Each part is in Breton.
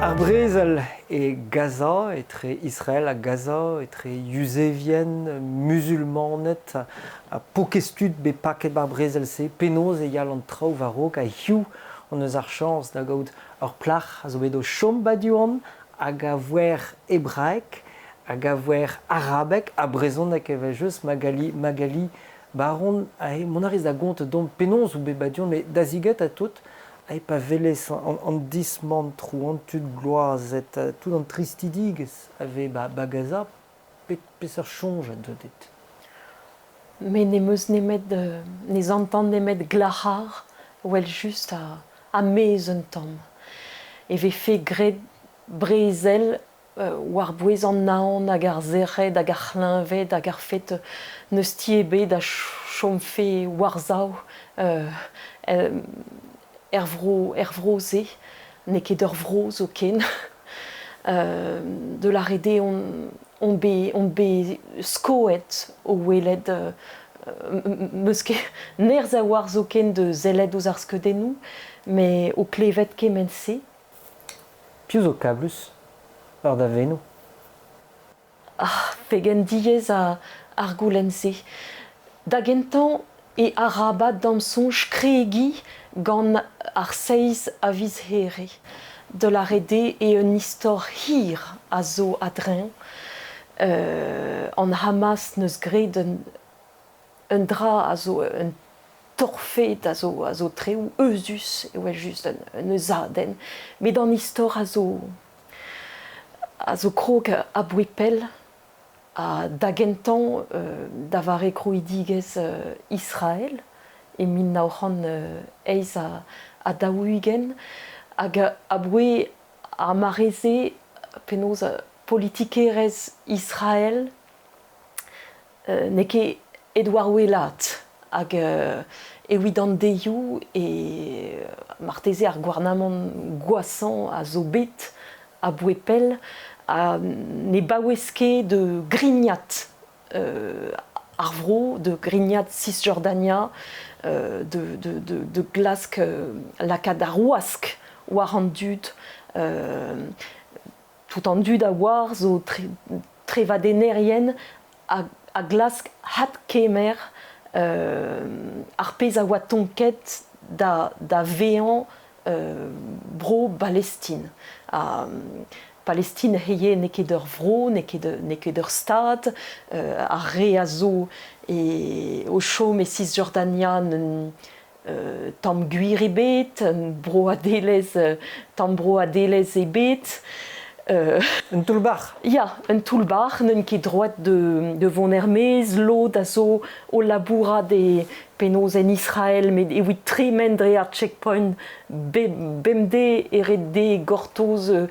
Ar brezel e Gaza, etre Israel ha Gaza, etre Yuzevien, muzulmaned, ha pokez tud bet paket bar brezel-se, penaos e yal an traoù war-raok ha hiziv hon eus ar chañs da gaout ur plac'h a zo bet o chom ba du-hont hag a voer hebraek, hag a voer arabeg ha brezhoneg evel-just, Magali, Magali Baron, aze mont a rez da gont deomp penaos out bet ba du-hont, met da ziget ha tout, aze pa welez an dismantroù, an tud gloazet, tout an tristidigezh a vez ba, ba Gaza, peseurt soñj a deu dit? Me n'em eus nemet, ne santan nemet glac'har, well-just ha mezh un tamm. E vefe graet brezel war-bouez an naon hag ar sec'hed hag ar c'hleñved hag ar fet n'eus ti ebet a chomfe war-sav er vro er vro-se. N'eo ket ur vro zoken. De lâret eo on bet on bet skoet o welet 'meus ket nerzh a-walc'h zoken da sellet ouzh ar skeudennoù, met o klevet kement-se. Piv zo kablus war da veno? Ah, pegen diaes ar goulenn-se. Da gentañ e arabat da'm soñj kregiñ gant ar seizh a viz Here. Da lâret eo eo un istor hir a zo a-dreñv. An Hamas 'neus graet un dra a zo un torfed a zo a zo treoù euzhus evel-just un euzhadenn met an istor a zo a zo krog aboe pell ha da gentañ da vare krouidigezh Israel e 1948 hag aboe ar mare-se penaos politikerezh Israel N'eo ket aet war wellaat hag evit an deioù e marteze ar gouarnamant gwashañ a zo bet aboe pell ha ne baouez ket da grignat ar vro, da grignat Cisjordania, da glask lakaat ar wask war an dud. Tout an dud a oar zo trevadennerien a glask adkemer ar pezh a oa tonket da vezañ Bro-Balestin. Ha Palestin hiziv n'eo ket ur vro, n'eo ket n'eo ket ur stad. Ar re a zo o chom e Cisjordania tamm gwir ebet, broadelezh, tamm broadelezh ebet. Un toull-bac'h? Ya, un toull-bac'h, n'on ket droad de vont er-maez, lod a zo o labourat e penaos en Israel, met evit tremen dre ar checkpoint bemdez e ret dezhe gortoz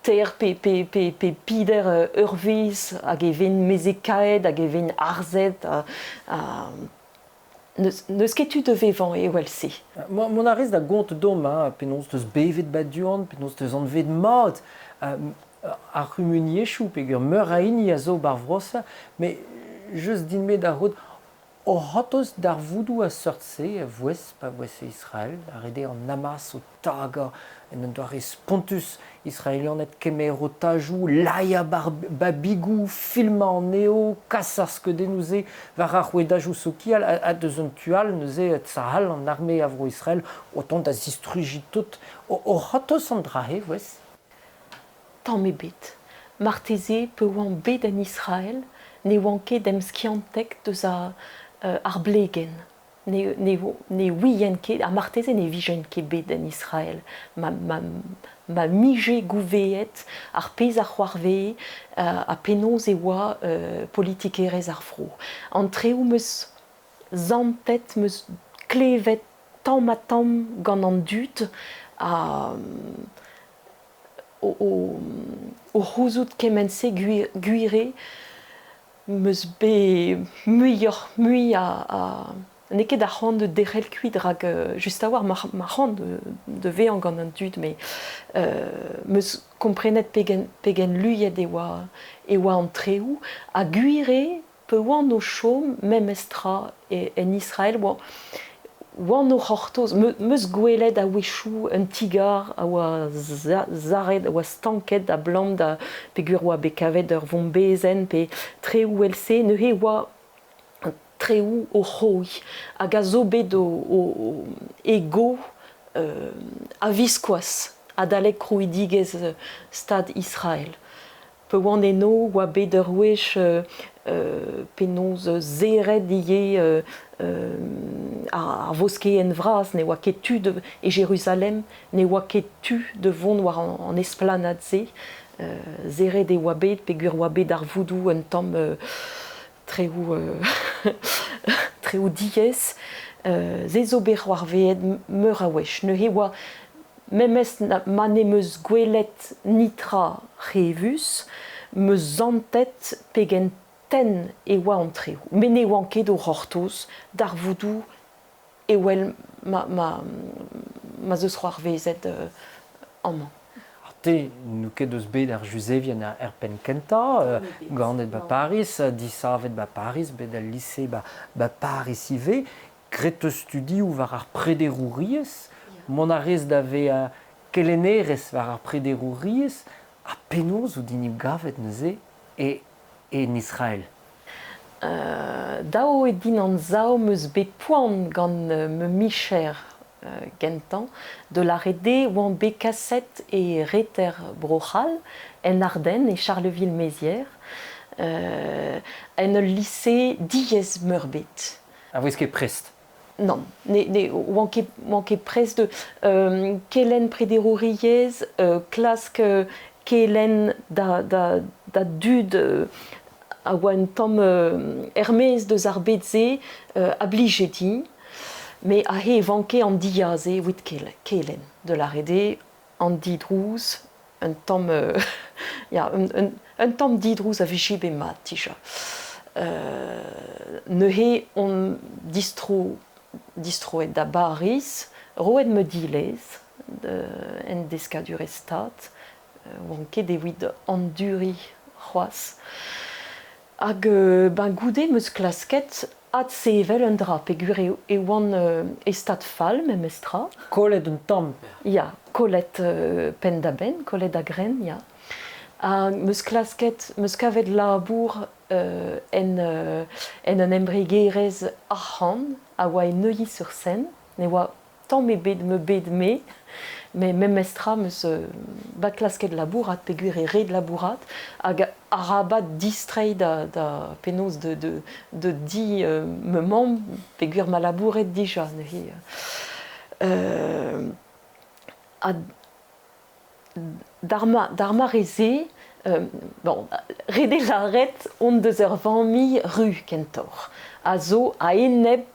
ter pe, pe, pe, pe pider ur wezh hag e vent mezekaet hag e vent arzet ha N'eus ket tu da vevañ evel-se. Mont a rez da gont deomp hein, penaos 'teus bevet ba du-hont, penaos 'teus anvet mat ar c'humuniezhioù peogwir meur a hini a zo ba'r vro-se, met just din-me da c'hoût o c'hortoz darvoudoù a seurt-se a vouez pa vouez Israel, a rede an Hamas o tagañ en un doare spontus Israelianed kemer otajoù, laiañ babigoù, filmañ anezho, kas ar skeudennoù-se war ar rouedajoù sokial ha deus un tu all neuze Tsahal, an arme a Vro-Israel, o tont da zistrujiñ tout. O c'hortoz an dra-se, voes? Tamm ebet. Marteze pe oan bet en Israel ne oan ket emskiantek deus ar blegenn. Ne, ne, ne ouien ket, ha marteze ne vijen ket bet en Israel. Ma, ma, ma mije gouveet ar pezh a c'hoarvee ha penaos e oa politikerezh ar vro. An treoù 'm eus santet, 'm eus klevet tamm-ha-tamm gant an dud ha o, o c'houzout kement-se gwir, gwir eo 'm eus bet muioc'h-mui a n'eo ket ar c'hoant da derc'hel kuit rak just a-walc'h ma c'hoant da vezañ gant an dud met 'm eus komprenet pegen pegen luiet e oa e oa an treoù ha gwir eo pe oan o chom memes tra en Israel oa Oan o c'hortoz, 'meus gwelet a-wechoù un ti-gar a oa saret, a oa stanket abalamour da peogwir oa bet kavet ur vombezenn pe treoù èl-se. Neuze e oa treoù o c'hroiñ hag a zo bet o ego a-viskoazh adalek krouidigezh Stad Israel. Pa oan eno oa bet ur wech penaos serret ivez ar voskeenn vras, ne oa ket tu e Jeruzalem, ne oa ket tu da vont war an esplanad-se. Serret e oa bet peogwir oa bet darvoudoù un tamm treoù treoù diaes. Se zo bet c'hoarvezet meur a wech. Neuze oa memes ma n'em eus gwelet netra c'hrevus, 'm eus santet pegen tenn e oa an treoù. Met ne oan ket o c'hortoz darvoudoù evel ma, ma, ma 'z eus c'hoarvezet amañ. Te, n'out ket eus bed ar Juzevien er penn kentañ, ganet 'ba Pariz, disavet 'ba Pariz, bet al lise 'ba, 'ba Pariz ivez. Graet eus studioù war ar prederouriezh, mont a rez da vezañ kelennerez war ar prederouriezh, ha penaos out hini gavet neuze e en Israel? Dav eo din anzav 'm eus bet poan gant ma micher gentañ da lâret eo oan bet kaset e reter Bro-C'hall, en Ardennes, e Charleville-Mézières, en ul lise diaes-meurbet. A voez ket prest? Nann, ne, ne oan ket, oan ket prest de kelenn prederouriezh, klask kelenn da, da, da dud a oa un tamm er-maez deus ar bed-se a blije din. Met aze e vanke an diaze evit kelenn, da lâret eo an didrouz, un tamm ya, un, un, un tamm didrouz a vije bet mat dija. Neuze on distro, distroet da Bariz, roet ma dilez en deskadurezh Stad, oan ket evit anduriñ c'hoazh. Hag ben goude 'm eus klasket adsevel un dra peogwir e oan e stad fall memestra. Kollet un tamm. Ya, kollet penn-da-benn, kollet a-grenn, ya. Ha 'm eus klasket, 'm eus kavet labour en, en un embregerezh arc'hant a oa e Neuilly-sur-Seine. Ne oa tamm ebet ma bed-me, met memestra 'm eus bet klasket labourat peogwir eo ret labourat hag arabat distreiñ da, da penaos da, da, da di ma mamm peogwir 'ma labouret dija neuze. Ha d'ar ma, d'ar mare-se, bon, ret eo lâret on deus ur familh ru kentoc'h, a zo a-enep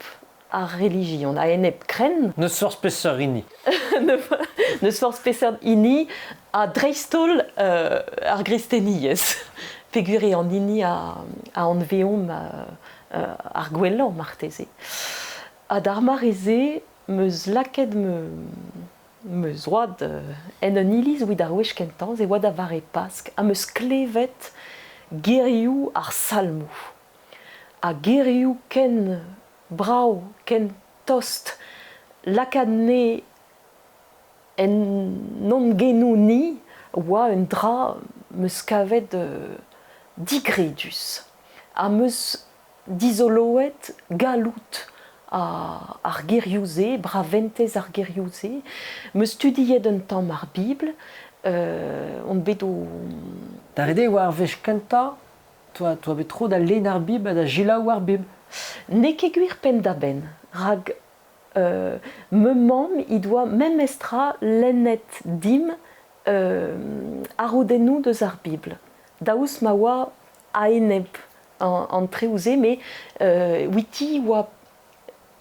ar relijion, a-enep krenn. N'eus forzh peseurt hini. N'eus forzh peseurt hini, ha dreist-holl ar gristeniezh, peogwir eo an hini a, a anveomp ar gwellañ marteze. Ha d'ar mare-se 'm eus lakaet ma ma zroad en un iliz evit ar wech kentañ, se oa da vare Pask, ha 'm eus klevet gerioù ar salmoù. Ha gerioù ken brav, ken tost, lakaat 'ne en hon genoù-ni oa un dra 'm eus kavet digredus. Ha 'm eus dizoloet galloud ar gerioù-se, braventez ar gerioù-se. 'M eus studiet un tamm ar Bibl, on bet o... Da ret eo ar wech kentañ Toi, toi bet tro da lenn ar Bibl ha da selaou ar Bibl. N'eo ket gwir penn-da-benn, rak ma mamm he doa memestra lennet dimp arroudennoù deus ar Bibl, daoust ma oa a-enep an traoù-se, met outi oa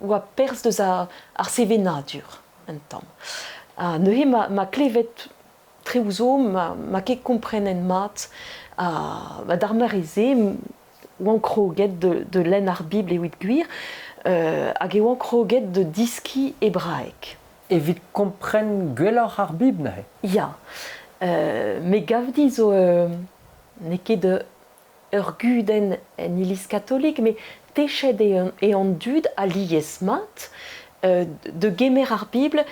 oa perzh deus ar sevenadur un tamm. Ha neuze ma, ma klevet Traoù zo ma, ma ket komprenet mat ha d'ar mare-se oan kroget da lenn ar Bibl evit gwir hag e oan kroget da diskiñ hebraeg. Evit kompren gwelloc'h ar Bibl neuze? Ya. Me gav din zo n'eo ket ur gudenn en iliz katolik, met techet eo an dud alies-mat. Da gemer ar Bibl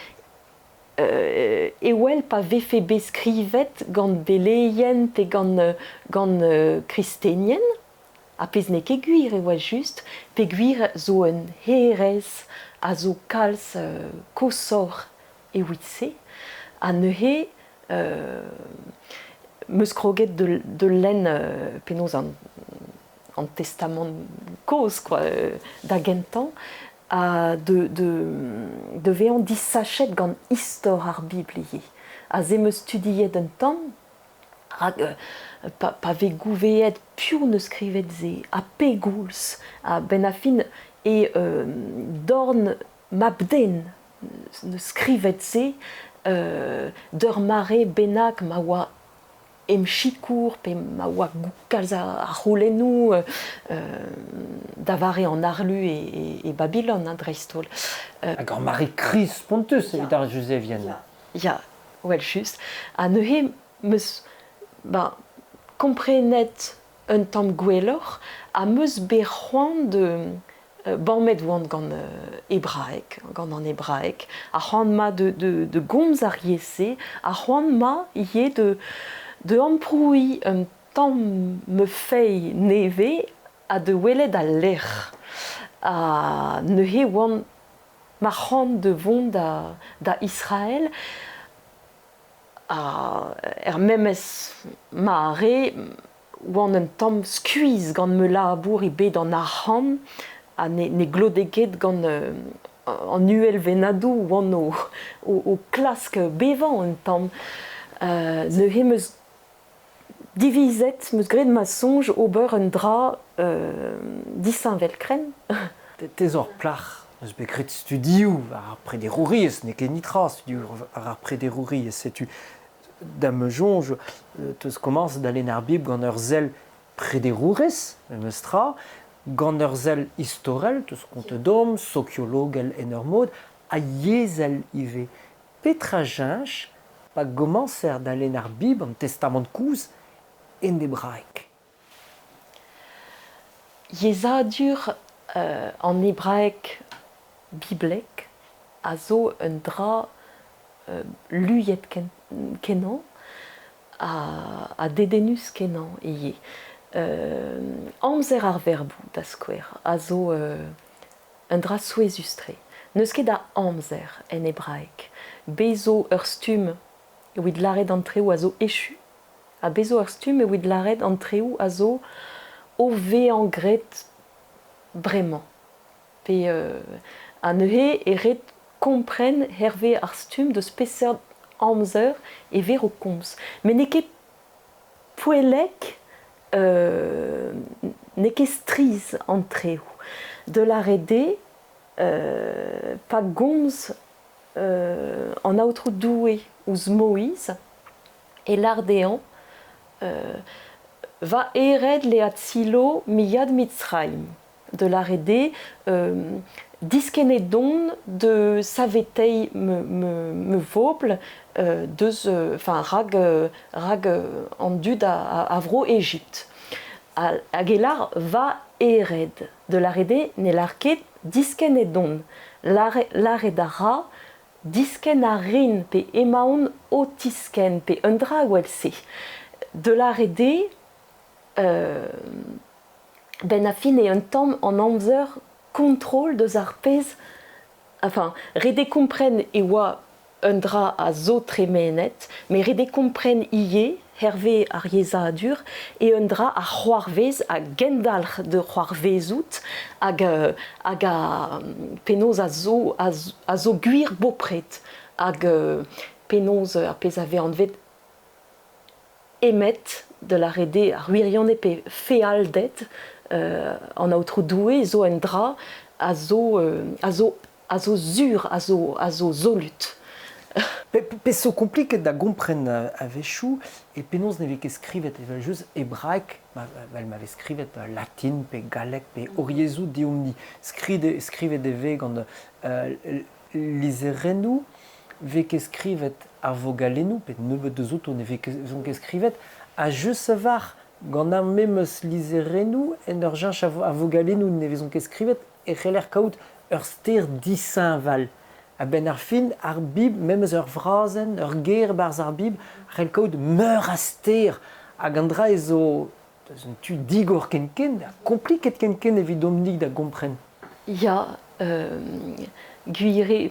e wel pa vefe bet skrivet gant beleien pe gant kristenien, ha pezh n'eo ket gwir e oa just, peogwir zo un hêrezh a zo kalz koshoc'h evit se. Ha neuze 'm eus kroget da lenn penaos an Testamant kozh kwa da gentañ ha da vezañ disachet gant istor ar Bibl ivez. Aze 'm eus studiet un tamm rak pa vez gouvezet piv 'neus skrivet se ha pegoulz a-benn ar fin e dorn mab-den 'neus skrivet se d'ur mare bennak ma oa em sikour pe ma oa kalz a c'houlennoù da vare an harlu e Babilon hein, dreist-holl. Hag ur mare kriz spontus evit ar Juzevien. Ya, well-just. Ha neuze 'm eus ba, komprenet un tamm gwelloc'h ha 'm eus bet c'hoant da bamet oan gant hebraeg, gant an hebraeg, ar c'hoant 'ma da gomz ar yezh-se, ar c'hoant 'ma ivez da amprouiñ un tamm ma feiz nevez ha da welet al lec'h. Ha neuze oan ma c'hoant da vont da Israel ha er memes mare oan un tamm skuizh gant ma labour e bed an arc'hant ha ne glote ket gant an uhelvennadoù oan o klask bevañ un tamm. Neuze 'm eus divizet, 'm eus graet ma soñj ober un dra disheñvel-krenn. Te zo ur plac'h eus bet graet studioù war ar prederouriezh, n'eo ket netra studioù war ar prederouriezh. Setu da ma soñj teus komañset da lenn ar Bibl gant ur sell prederourez, memes tra, gant ur sell istorel, teus kontet deomp, sokiologel en ur mod, ha yezhel ivez. Petra cheñch pa gomañser da lenn ar Bibl, an Testamant kozh, en hebraeg? Yezhadur an hebraeg biblek a zo un dra luiet kenañ ha dedennus-kenañ ivez. Amzer ar verboù, da skouer, a zo un dra souezhus-tre. N'eus ket a amzer en hebraeg. Bez zo ur stumm evit lâret an traoù a zo echu ha bez zo ur stumm evit lâret an traoù a zo o vezañ graet bremañ. Pe ha neuze e ret kompren hervez ar stumm deus peseurt amzer e vez o komz. Met n'eo ket poellek, n'eo ket strizh an traoù. Da lâret eo, pa gomz an Aotrou Doue ouzh Moiz e lâr dezhañ Va ered leatsilo miyad Mitzraim. Da lâret eo diskennet on da saveteiñ ma fobl deus enfin rak rak an dud a vro Ejipt. Hag e lâr va ered. Da lâret eo ne lâr ket diskennet on. Lâret a ra diskenn a rin pe emaon o tiskenn pe un dra evel-se. Da lâret eo benn ar fin eo un tamm an amzer kontrol deus ar pezh enfin ret eo kompren e oa un dra a zo tremenet met ret eo kompren ivez hervez ar yezhadur eo un dra a c'hoarvez a gendalc'h da c'hoarvezout hag hag a penaos a zo gwir bopred hag penaos ar pezh a vez anvet Emet da lâret eo ar wirionez pe fealded an Aotrou Doue zo un dra a zo a zo a zo sur, a zo solut. Pezh zo kompliket da gompren a-wechoù eo penaos ne vez ket skrivet evel-just hebraeg evel ma vez skrivet latin pe galleg pe hor yezhoù deomp-ni. Skrivet e vez gant lizherennoù 'vez ket skrivet ar vogalennoù pe nebeut deus outo ne vezont ket skrivet ha just a-walc'h gant ar memes lizherennoù en ur cheñch a vogalennoù ne vezont ket skrivet e c'heller kaout ur ster dishañval. A-benn ar fin, ar Bibl, memes ur frazenn, ur ger e-barzh ar Bibl, a c'hell kaout meur a ster. Hag an dra zo eus un tu digor ken-ken, ha kompliket ken-ken evidomp-ni da gompren. Ya, gwir eo.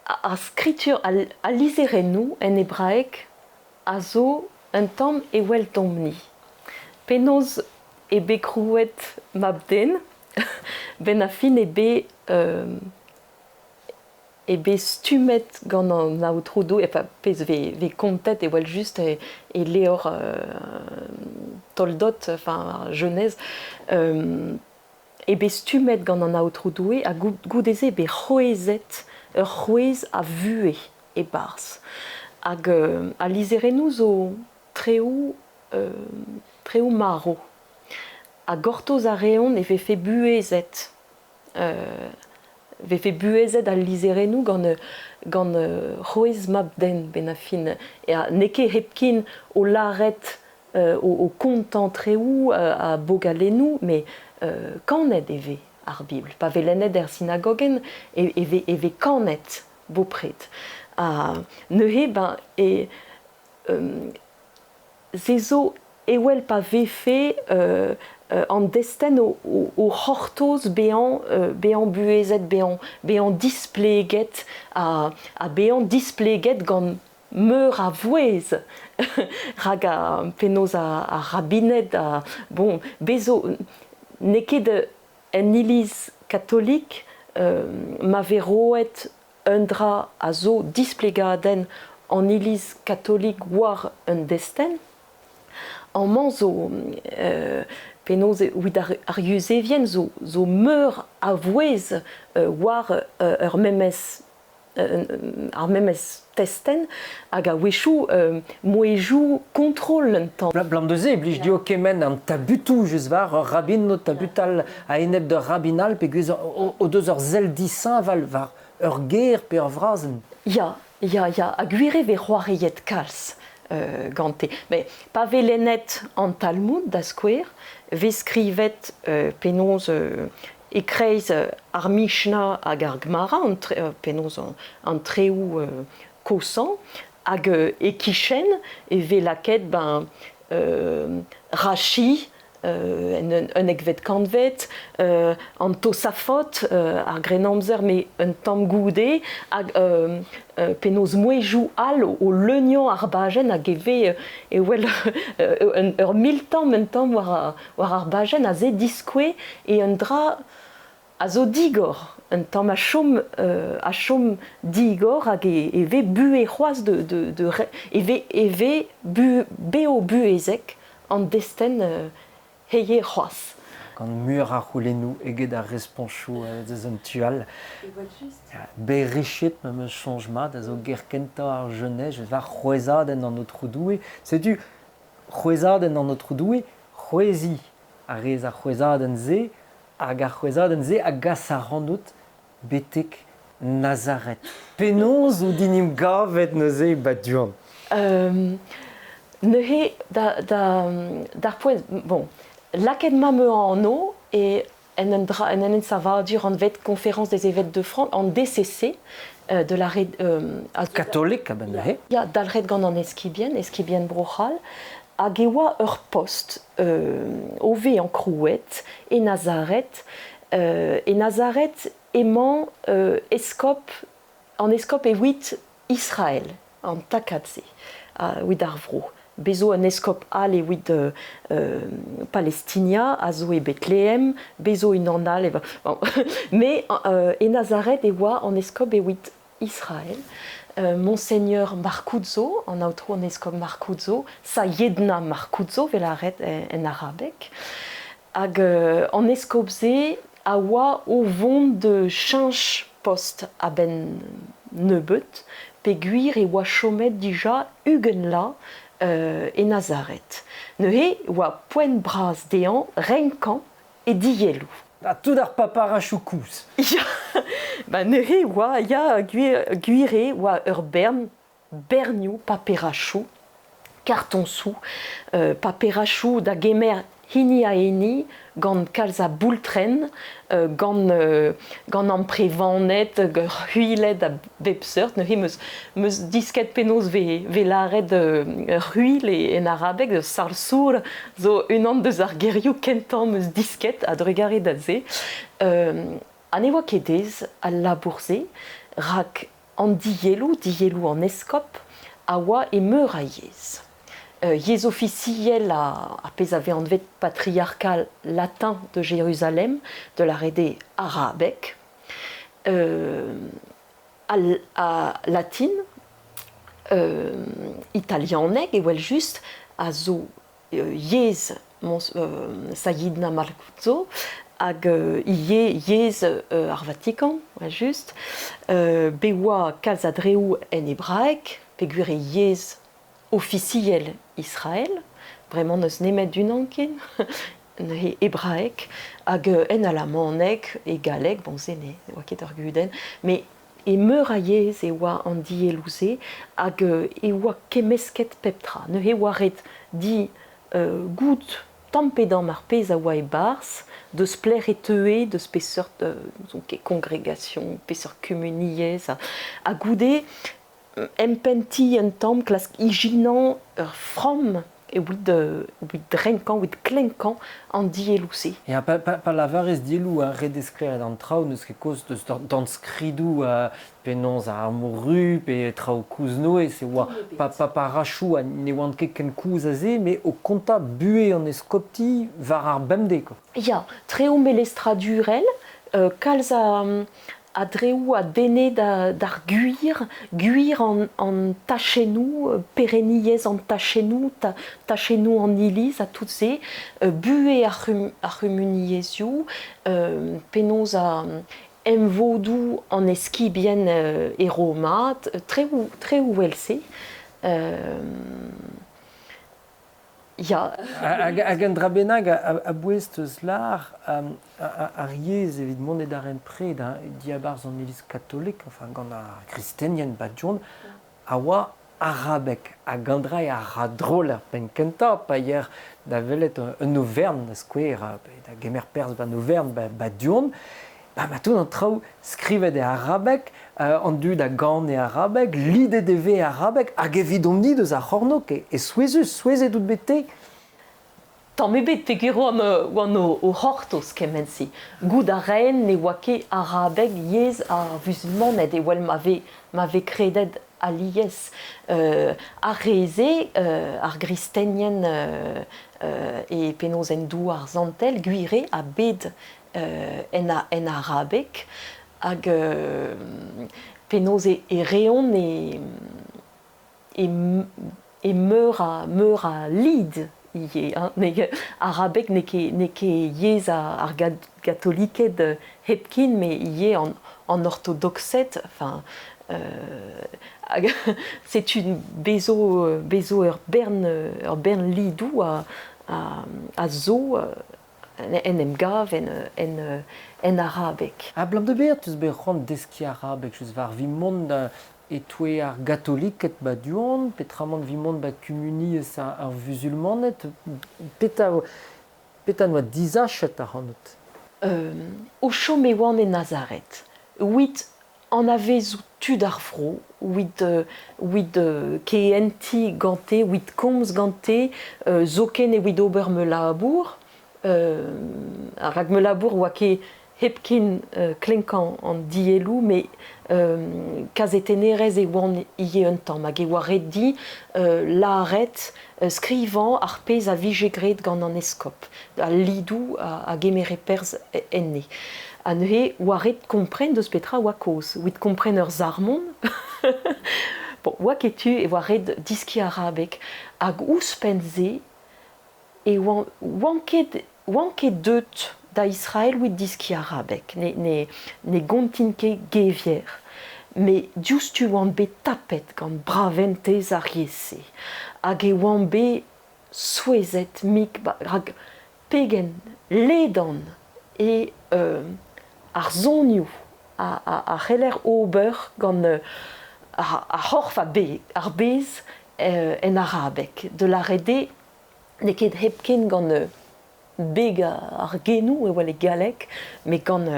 Ar skritur al lizherennoù en hebraeg a zo un tamm eveldomp-ni. Penaos eo bet krouet mab-den? 'Benn ar fin eo bet eo bet stummet gant an Aotrou Doue, enfin pezh 'vez kontet evel-just e levr Toldot, enfin Genèse, eo bet stummet gant an Aotrou Doue ha goude-se eo bet c'hwezhet ur c'hwezh a vuhez e-barzh. Hag al lizherennoù zo treoù treoù marv. Ha gortoz a reont e vefe buhezet vefe buhezet al lizherennoù gant gant c'hwezh mab-den 'benn ar fin. N'eo ket hepken o lâret o kontañ treoù ha bogalennoù, met kanet e vez ar Bibl. Pa vez lennet er sinagogenn e vez e vez kanet bopred. Ha neuze ben e se zo evel pa vefe an destenn o c'hortoz bezañ bezañ buhezet, bezañ bezañ displeget ha bezañ displeget gant meur a vouezh rak penaos ar rabined a bon bez zo n'eo ket en iliz katolik ma vez roet un dra a zo displegadenn an iliz katolik war un destenn. Amañ zo penaos evit ar Yuzevien zo zo meur a vouezh war ur memes ar memes testenn hag a-wechoù mouezhioù kontrol un tamm. Abalamour da se e blij dezho kement an tabutoù just war ur rabin o tabutal a-enep d'ur rabin all peogwir o deus ur sell dishañval war ur ger pe ur frazenn. Ya, ya, ya, ha gwir e vez c'hoariet kalz gante. Met pa vez lennet an Talmud, da skouer, vez skrivet penaos e-kreiz ar Mishna hag ar Gemara, penaos an treoù kosañ, hag e-kichen e vez lakaet ben Rachi en unnekvet kantved, an Tosafot, ar Grennamzer, met un tamm goude, hag penaos mouezhioù all o leuniañ ar bajenn hag e vez e wel ur miltamm un tamm war war ar bajenn aze diskouez e un dra a zo digor, un tamm a chom a chom digor hag e vez buhez c'hoazh de, de, de e vez e vez bu, bev-buhezek an destenn heie c'hoazh. Gant muioc'h a c'houlennoù eget ar responchoù deus un tu all. Berrichit ma 'm eus soñj mat a zo ger kentañ ar jeunesse war c'hwezhadenn an Aotrou Doue. Setu c'hwezhadenn an Aotrou Doue, c'hwezhiñ a rez ar c'hwezhadenn-se hag ar c'hwezhadenn-se a gas ac'hanout betek Nazaret. Penaos out en em gavet neuze ba du-hont? Neuze da, da, d'ar poent, bon, lakaet ma 'm anv e en un dra, en un ensavadur anvet Conférence des évêques de France, an DCC, de la Katolik a-benn neuze. Ya, dalc'het gant an eskibien, eskibien Bro-C'hall, hag e oa ur post o vezañ krouet e Nazaret. E Nazaret emañ eskob, an eskob evit Israel, an takad-se, evit ar vro. Bez zo un eskob all evit Palestinia, a zo e Betlehem, bez zo unan all. Bon. Mais e Nazaret e oa an eskob evit Israel. Monseigneur Marcuzzo, an aotrou an eskob Marcuzzo, Sayedna Marcuzzo, vel a ret en arabeg. Hag an eskob-se a oa o vont da cheñch post a-benn nebeut peogwir e oa chomet dija 20 vloaz e Nazaret. Neuze e oa poent bras dezhañ renkañ e dielloù. Ha tout ar paparachoù koulz. Ya, ba neuze e oa ya gwir, gwir eo oa ur bern bernioù paperachoù, kartoñsoù, paperachoù da gemer hini ha hini, gant kalz a boultrenn, gant gant amprevaned, c'hwiled a bep seurt. Neuze 'meus 'meus disket penaos 'vez 'vez lâret c'hwil en arabeg, sarsour zo unan deus ar gerioù kentañ 'meus disket a-drugarez da se. Ha ne oa ket aes al labour-se rak an dielloù, dielloù an eskob, a oa e meur a yezh. Yezh ofisiel ar pezh a vez anvet patriarkal latin de Jérusalem, de lâret eo arabeg, al latin, italianeg evel-just, a zo yezh Sayidna Marcuzzo hag ivez yezh ar Vatikan, just. Bet oa kalz a dreoù en hebraeg peogwir eo yezh ofisiel Israel. Bremañ n'eus nemet unan ken, neuze hebraeg, hag en alamaneg, e galleg, bon se ne oa ket ur gudenn, met E meur a yezh e oa an dielloù-se hag e oa kemmesket pep tra. Neuze e oa ret dit goût tamm pe damm ar pezh a oa e-barzh, deus pelec'h e teue, deus peseurt n'ouzon ket kongregation, peseurt kumuniezh ha goude empentiñ un tamm, klask ijinañ ur framm evit evit renkañ, evit klenkañ an dielloù-se. Ya, pa, pa, pa lavarez dielloù ha ret eo sklaeraat an traoù, n'eus ket kaoz deus dornskridoù penaos ar moru pe traoù kozh-noe, se oa pa, pa, parachoù ha ne oant ket ken kozh a se, met o kontañ buhez an eskopti war ar bemdez quoi. Ya, treoù melestradurel, kalz a a dreoù a denne d'ar gwir, gwir an tachennoù, pereniezh an tachennoù, tachennoù an iliz ha tout se, buhez ar c'humuniezhioù, penaos emvodoù an eskibien e Roma, treoù treoù evel-se. Ya. Hag un dra bennak a-bouez 'teus lâr, ar yezh evit mont e darempred diabarzh an iliz katolik, enfin gant ar gristenien ba-du-hont, a oa arabeg. Hag an dra a ra drol er penn-kentañ pa yer da welet un overn, da skouer, da gemer perzh 'ba 'n overn ba-du-hont, Ba ma tout an traoù skrivet e arabeg, an dud a gan e arabeg, lidet e vez e arabeg, hag evidomp-ni deus ar c'hornôg e souezhus, souezhet out bet te? Tamm ebet peogwir oan, oan o c'hortoz kement-se. Goût a raen ne oa ket arabeg yezh ar vuzulmaned evel ma vez, ma vez kredet alies. Ar re-se, ar gristenien e penaos en douar santel, gwir eo, a bed en, en arabeg hag penaos e reont e, e, e meur a, meur a lid ivez. Hein. Arabeg n'eo ket, n'eo ket yezh ar gatoliked hepken, met ivez an, an ortodoksed. Enfin, hag setu bezo, bezo ur bern, ur bern lidoù a, a, a zo en em gav en, en, en arabeg. Abalamour da betra 'teus bet c'hoant deskiñ arabeg just war evit mont e-touez ar gatoliked 'ba du-hont, peotramant evit mont 'ba kumuniezh ar vuzulmaned, petra petra 'noa disachet ac'hanout? O chom e oan e Nazaret, 'wit anavezout tud ar vro, 'wit 'wit kehentiñ gante, 'wit komz gante, zoken evit ober ma labour. Rak ma labour 'oa ket hepken klenkañ an dielloù, met kazetennerez e oan ivez un tamm hag e oa ret din lâret, skrivañ ar pezh a vije graet gant an eskob, al lidoù a gemere perzh enne. Ha neuze 'oa ret kompren deus petra 'oa kaoz. Evit kompren ur sarmon, bon, 'oa ket tu, e oa ret diskiñ arabeg. Hag ouzhpenn-se e oan, oan ket, oan ket deut da Israel evit diskiñ arabeg. Ne, ne, ne gontin ket gevier. Met diouzhtu oan bet tapet gant braventez ar yezh-se. Hag e oan bet souezhet-mik rak pegen ledan eo ar sonioù a c'heller ober gant ar c'horf ar bez en arabeg. Da lâret eo n'eo ket hepken gant beg ar genoù evel e galleg, met gant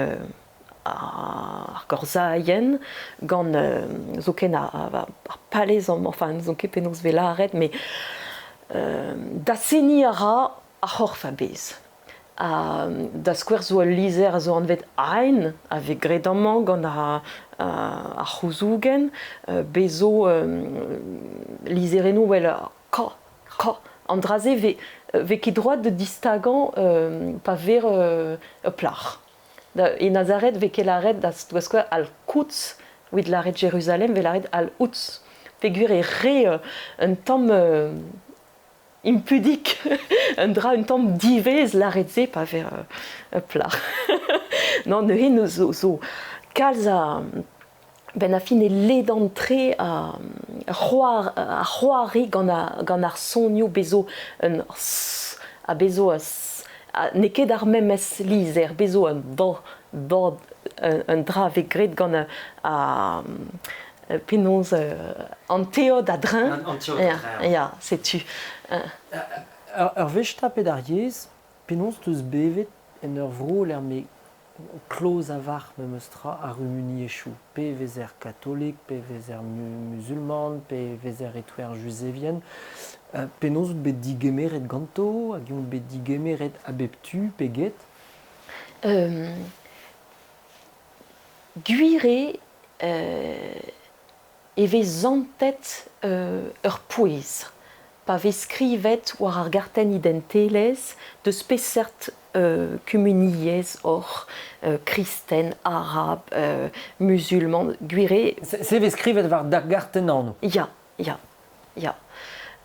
ar gorzailhenn, gant zoken ar palez amañ, enfin n'ouzon ket penaos 'vez lâret, met dasseniñ a ra ar c'horf a-bezh. Ha da skouer zo ul lizher a zo anvet Ein, a vez graet amañ gant ar c'houzougenn. Bez zo lizherennoù 'vel K, K. An dra-se 'vez vez ket droad da distagañ pa vez ur plac'h. E Nazaret 'vez ket lâret da skouer Al-Quds, evit lâret Jeruzalem 'vez lâret Al-Quds. Peogwir e re un tamm impudik, un dra un tamm divezh lâret se pa vez ur plac'h. Non, neuze zo, zo kalz a benn ar fin e ledan-tre ar c'hoari gant ar sonioù bez zo un s ha bez zo un s n'eo ket ar memes lizher, bez zo un b, b un dra a vez graet gant ar penaos an teod a-dreñv. An teod a-dreñv. Ya, setu. Ur wech tapet ar yezh, penaos 'teus bevet en ur vro lec'h m'eo kloz a-walc'h memes tra ar kumuniezhioù, pe e vezer katolik, pe e vezer muzulman, pe e vezer e-touez ar Juzevien. Penaos out bet digemeret ganto? Hag int bet digemeret a bep tu pe get? Gwir eo e vez santet ur pouez pa vez skrivet war ar gartenn identelezh deus peseurt kumuniezh oc'h, kristen, arab, muzulman, gwir eo. Se vez skrivet war da gartenn anv? Ya, ya, ya.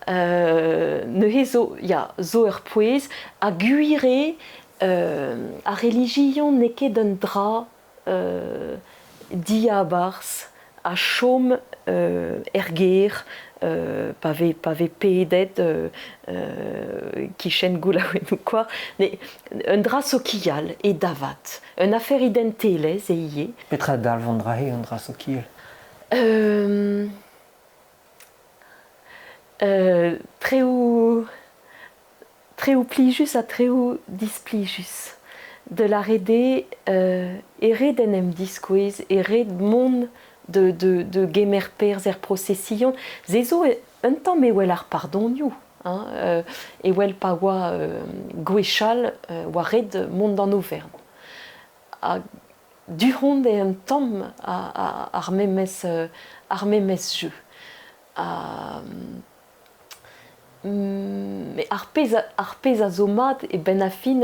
Neuze zo, ya, zo ur pouez ha gwir eo ar relijion n'eo ket un dra diabarzh a chom er gêr pa vez pa vez pedet kichen goulaouennoù kwa. Un dra sokial eo da vat. Un afer identelezh eo ivez. Petra dalv an dra-se, un dra sokial? Treoù Treoù plijus ha treoù displijus. Da lâret eo e ret en em diskouez, e ret mont de gemer perzh er prosesion. Se zo un tamm evel ar pardonioù, hein, evel pa oa gwechall oa ret mont d'an overn. Ha du-hont eo un tamm ar memes ar memes jeu. Ha Mais ar pezh ar pezh a zo mat e benn ar fin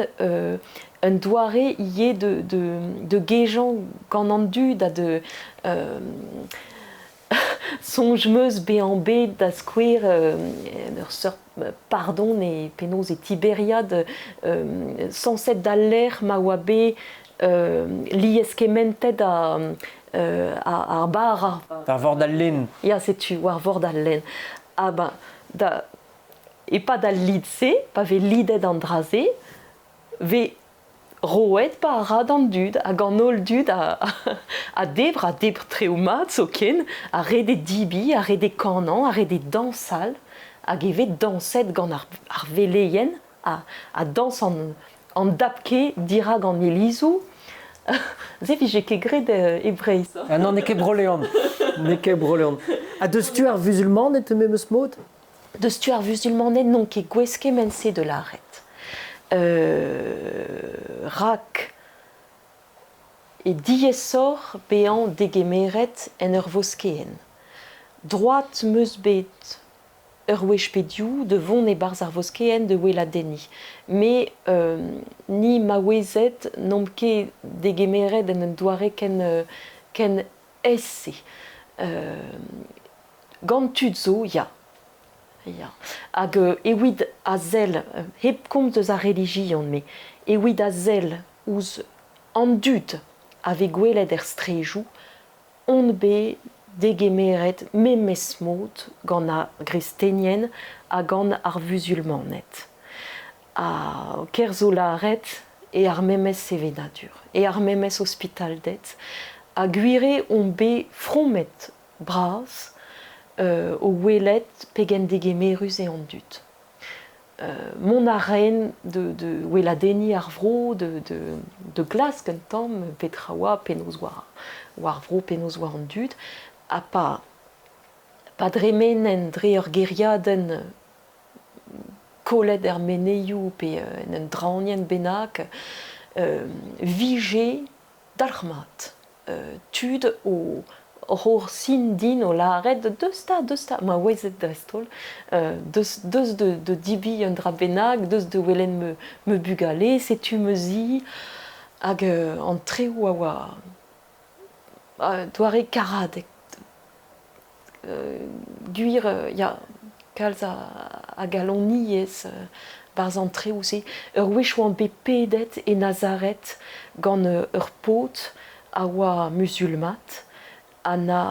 un doare ivez de de de gejañ gant an dud ha de soñj 'm eus bezañ bet da skouer en ur seurt pardon e penaos e Tiberiad sañset d'al lec'h ma oa bet lieskementet ar bara. War vord al lenn. Ya, setu, war vord al lenn. Ah ben, da, e-pad al lid-se, pa vez lidet an dra-se, vez roet bara d'an dud hag an holl dud a, a debr, a debr traoù mat zoken, a rede dibi, a rede kanañ, a rede dañsal, hag e vez dañset gant ar, ar veleien a, a dañs an, an dapke dirak an ilizoù. Se vije ket graet e Breizh. Ah non, n'eo ket Bro-Leon. N'eo ket Bro-Leon. Ha deus tu ar vuzulmaned memes mod? Deus tu ar vuzulmaned n'on ket gouest kement-se de lâret. Rak e diaesoc'h bezañ degemeret en ur voskeenn. Droad 'm eus bet ur wech pe div da vont e-barzh ar voskeenn da weladenniñ. Me, ni maouezed, n'omp ket degemeret en un doare ken, ken aes-se. Gant tud zo, ya. Ya. Hag evit a sell, hep komz eus ar relijion, me, evit a sell ouzh an dud a vez gwelet er straejoù, on bet degemeret memes mod gant ar gristenien ha gant ar vuzulmaned. Ha ker zo lâret eo ar memes sevenadur, eo ar memes ospitalded ha gwir eo on bet fromet bras o welet pegen degemerus eo an dud. Mont a raen de weladenniñ ar vro, de glask un tamm petra oa, penaos oa ar vro, penaos oa an dud. Ha pa dremenen dre ur gêriadenn kollet er menezioù pe en un draoñienn bennak, vije dalc'hmat tud o oc'h sin din o lâret deus 'ta, deus 'ta, ma ouezet dreist-holl, deus de debriñ un dra bennak, deus da welet ma bugale, setu ma zi. Hag an treoù a oa doare karadek. Gwir, ya, kalz a galoniezh 'barzh an treoù-se. Ur wech oan bet pedet e Nazaret gant ur paotr a oa muzulmat ha 'na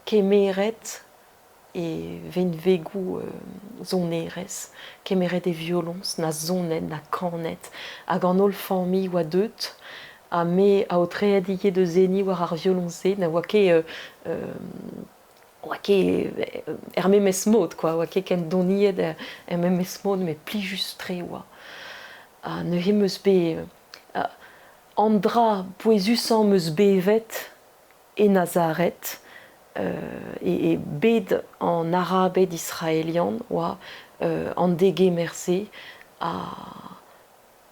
kemeret e venvegoù sonerezh, kemeret e violoñs, na sonet, na kanet, hag an holl familh oa deuet ha me aotreet ivez da seniñ war ar violoñs-se, na oa ket oa ket er memes mod kwa, oa ket ken doniet er memes mod met plijus-tre oa. Ha neuze 'm eus bet an dra pouezusañ 'm eus bevet e Nazaret e bed an Arabed israelian oa an degemer-se ha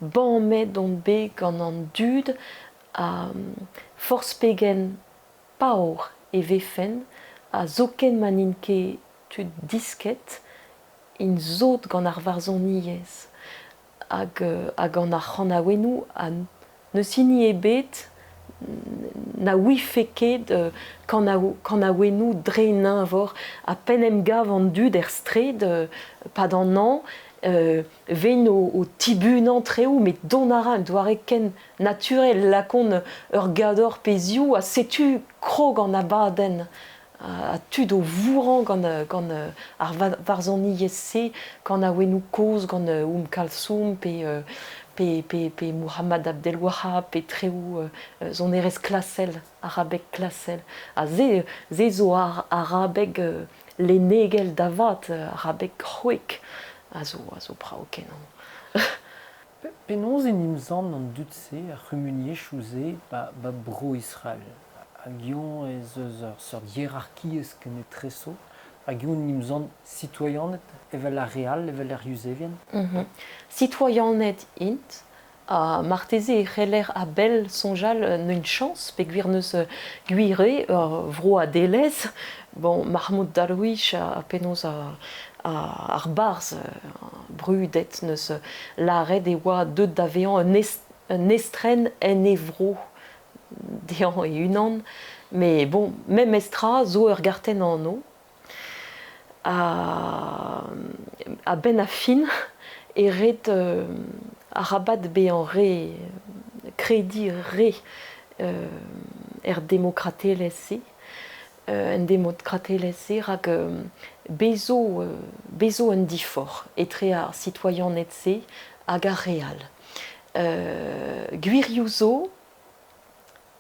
bamet on bet gant an dud ha forzh pegen paour e vefen ha zoken ma n'int ket tud disket int sot gant ar varzhoniezh hag gant ar c'hanaouennoù ha n'eus hini ebet na ouife ket kanaouennoù dre 'n eñvor ha p'en em gav an dud er straed 'pad an hañv 'vez o tibunañ traoù met dont a ra un doare ken naturel lakaont ur gador pe ziv ha setu krog an abadenn ha tud o vourrañ gant ar varzhoniezh-se, kanaouennoù kozh gant Oum Kalsoum pe Muhammad Abdel Wahab pe treoù sonerezh klasel, arabeg klasel. Ha se zo arabeg lennegel da vat, arabeg c'hwek, a zo brav-kenañ. Penaos en em sant an dud-se, ar c'humuniezhioù-se, ba Bro-Israel? Hag eñ ez eus ur seurt hierarkiezh kenetrezo? Hag eñ en em sant sitoaianed evel ar re all, evel ar Yuzevien? Sitoaianed int, ha marteze e c'heller a-bell soñjal n'eus chañs peogwir n'eus gwir eo ur vroadelezh. Bon, Mahmoud Darwish ha penaos ar barzh brudet 'neus lâret e oa deuet da vezañ un estren en e vro dezhañ e-unan. Met bon, memes tra zo ur gartenn anv. A-benn ar fin e ret arabat bezañ re krediñ re er demokratelezh-se. En demokratelezh-se rak bez zo un diforc'h etre ar sitoaianed-se hag ar re all. Gwirioù zo,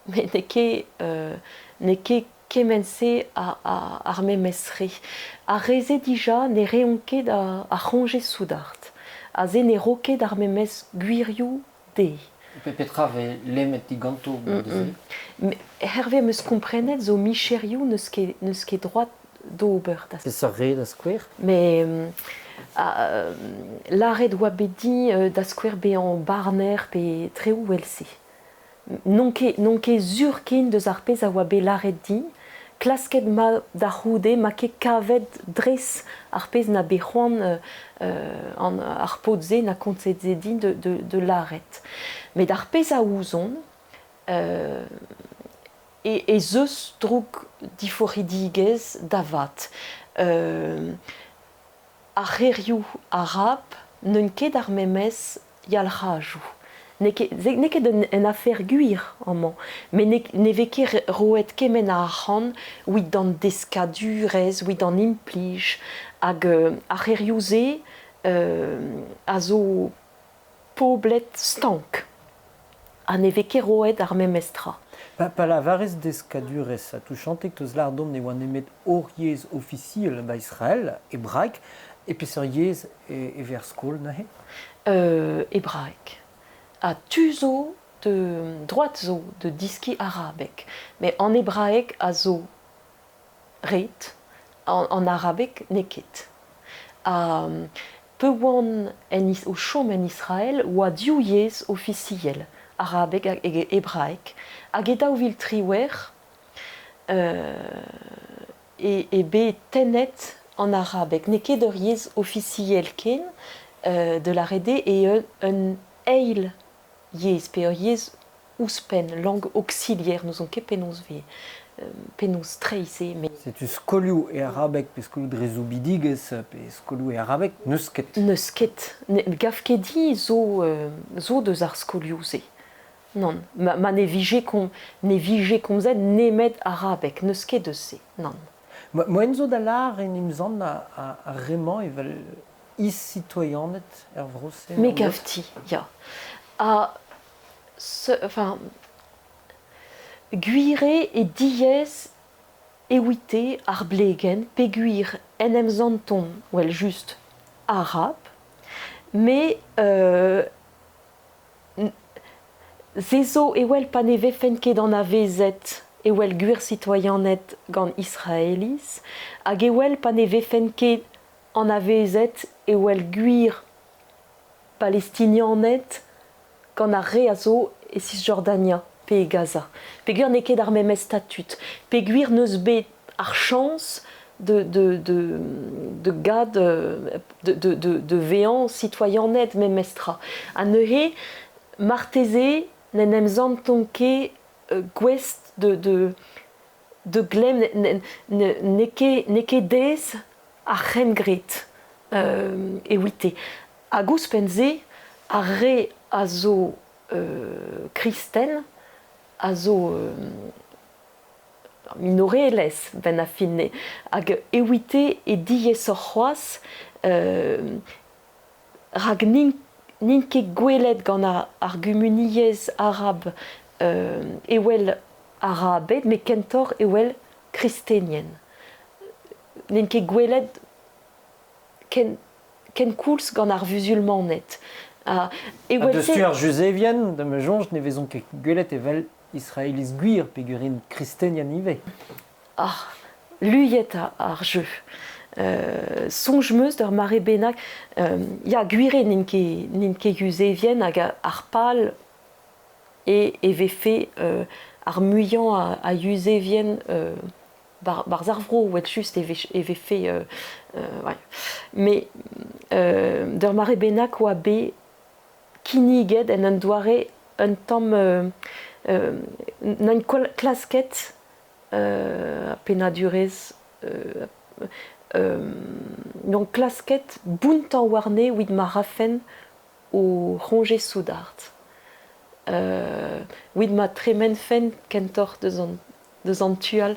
met n'eo ket kement-se ar memes re. Ar re-se dija ne reont ket ar c'hoñje soudard. Aze ne ro ket ar memes gwirioù dezhe. Petra vez lemmet diganto goude-se? Hervez am eus komprenet zo micherioù n'eus ket droad d'ober. Peseurt re da skouer? Mais lâret oa bet din da skouer bezañ barner pe traoù evel-se. N'on ket sur ken deus ar pezh a oa bet lâret din. Klasket 'ma da c'houde 'ma ket kavet dres ar pezh 'na bet c'hoant ar paotr-se 'na kontet se din de lâret. Met ar pezh a ouzon ez eus droug diforc'hidigezh da vat. Ar c'hêrioù arab n'eus ket ar memes yalc'hajoù. N'eo ket un afer gwir amañ, met ne vez ket roet kement a arc'hant evit d'an deskadurezh, evit an implij hag ar c'hêrioù-se a zo poblet stank ha ne vez ket roet ar memes tra. Pa lavarez deskadurezh, ha touchantek teus lâr deomp ne oa nemet hor yezh ofisiel ba Israel, hebraek, E peseurt yezh e vez ar skol neuze? Hebraeg. Ha tu zo de droad zo de deskiñ arabeg, met an hebraeg a zo ret, an arabeg n'eo ket. Ha pe oan en o chom en Israel oa div yezh ofisiel, arabeg hag hebraeg, hag e 2018 eo bet tennet an arabeg. N'eo ket ur yezh ofisiel ken, da lâret eo eo un eil yezh pe ur yezh ouzhpenn, langue auxiliaire, n'ouzon ket penaos vez penaos treiñ se. Met... Setu skolioù e arabeg pe skolioù dre soubidigezh pe skolioù e arabeg, n'eus ket. N'eus ket. Ne gav ket din zo, zo deus ar skolioù-se. Nann, ma ne vije, ne vije komzet nemet arabeg, n'eus ket eus se, nann. Moaien zo da lâr en em sant ar re-mañ evel is-sitoianed er vro-se? Me gav ti, ya. Ha, enfin, gwir eo e diaes evite ar blegenn peogwir en em santont, well-just, arab, met Se zo evel pa ne vefen ket anavezet evel gwir sitoaianed gant Israeliz hag evel pa ne vefen ket anavezet evel gwir Palestinianed gant ar re a zo e Cisjordania pe e Gaza. Peogwir n'eo ket ar memes statud. Peogwir n'eus bet ar chañs de, de, de, de gad de, de, de, de vezañ sitoaianed memestra. Ha neuze, marteze, n'en em santont ket gouest de, de, de glemm, n'eo ket, n'eo ket dezhe ar c'hengred evite. Hag ouzhpenn-se, ar re a zo kristen a zo minorelezh 'benn ar fin hag evite e diaesoc'h c'hoazh rak n'int ket gwelet gant ar gumuniezh arab evel arabed met kentoc'h evel kristenien. N'int ket gwelet ken kenkoulz gant ar vuzulmaned. Ha deus tu ar Juzevien, da ma soñj, ne vezont ket gwelet evel Israeliz gwir peogwir int kristenien ivez. Ah, luiet ar jeu. Soñj 'm eus d'ur mare bennak, ya, gwir eo n'int ket, n'int ket yuzevien hag ar pal eo e vefe ar muiañ a yuzevien barzh ar vro, evel-just e vefe... ouais. Mais d'ur mare bennak oa bet kinniget en un doare un tamm n'int klasket pennadurezh n'on klasket bountañ warne evit ma rafen o c'hoñje soudard. Evit ma tremenfen kentoc'h deus an deus an tu all.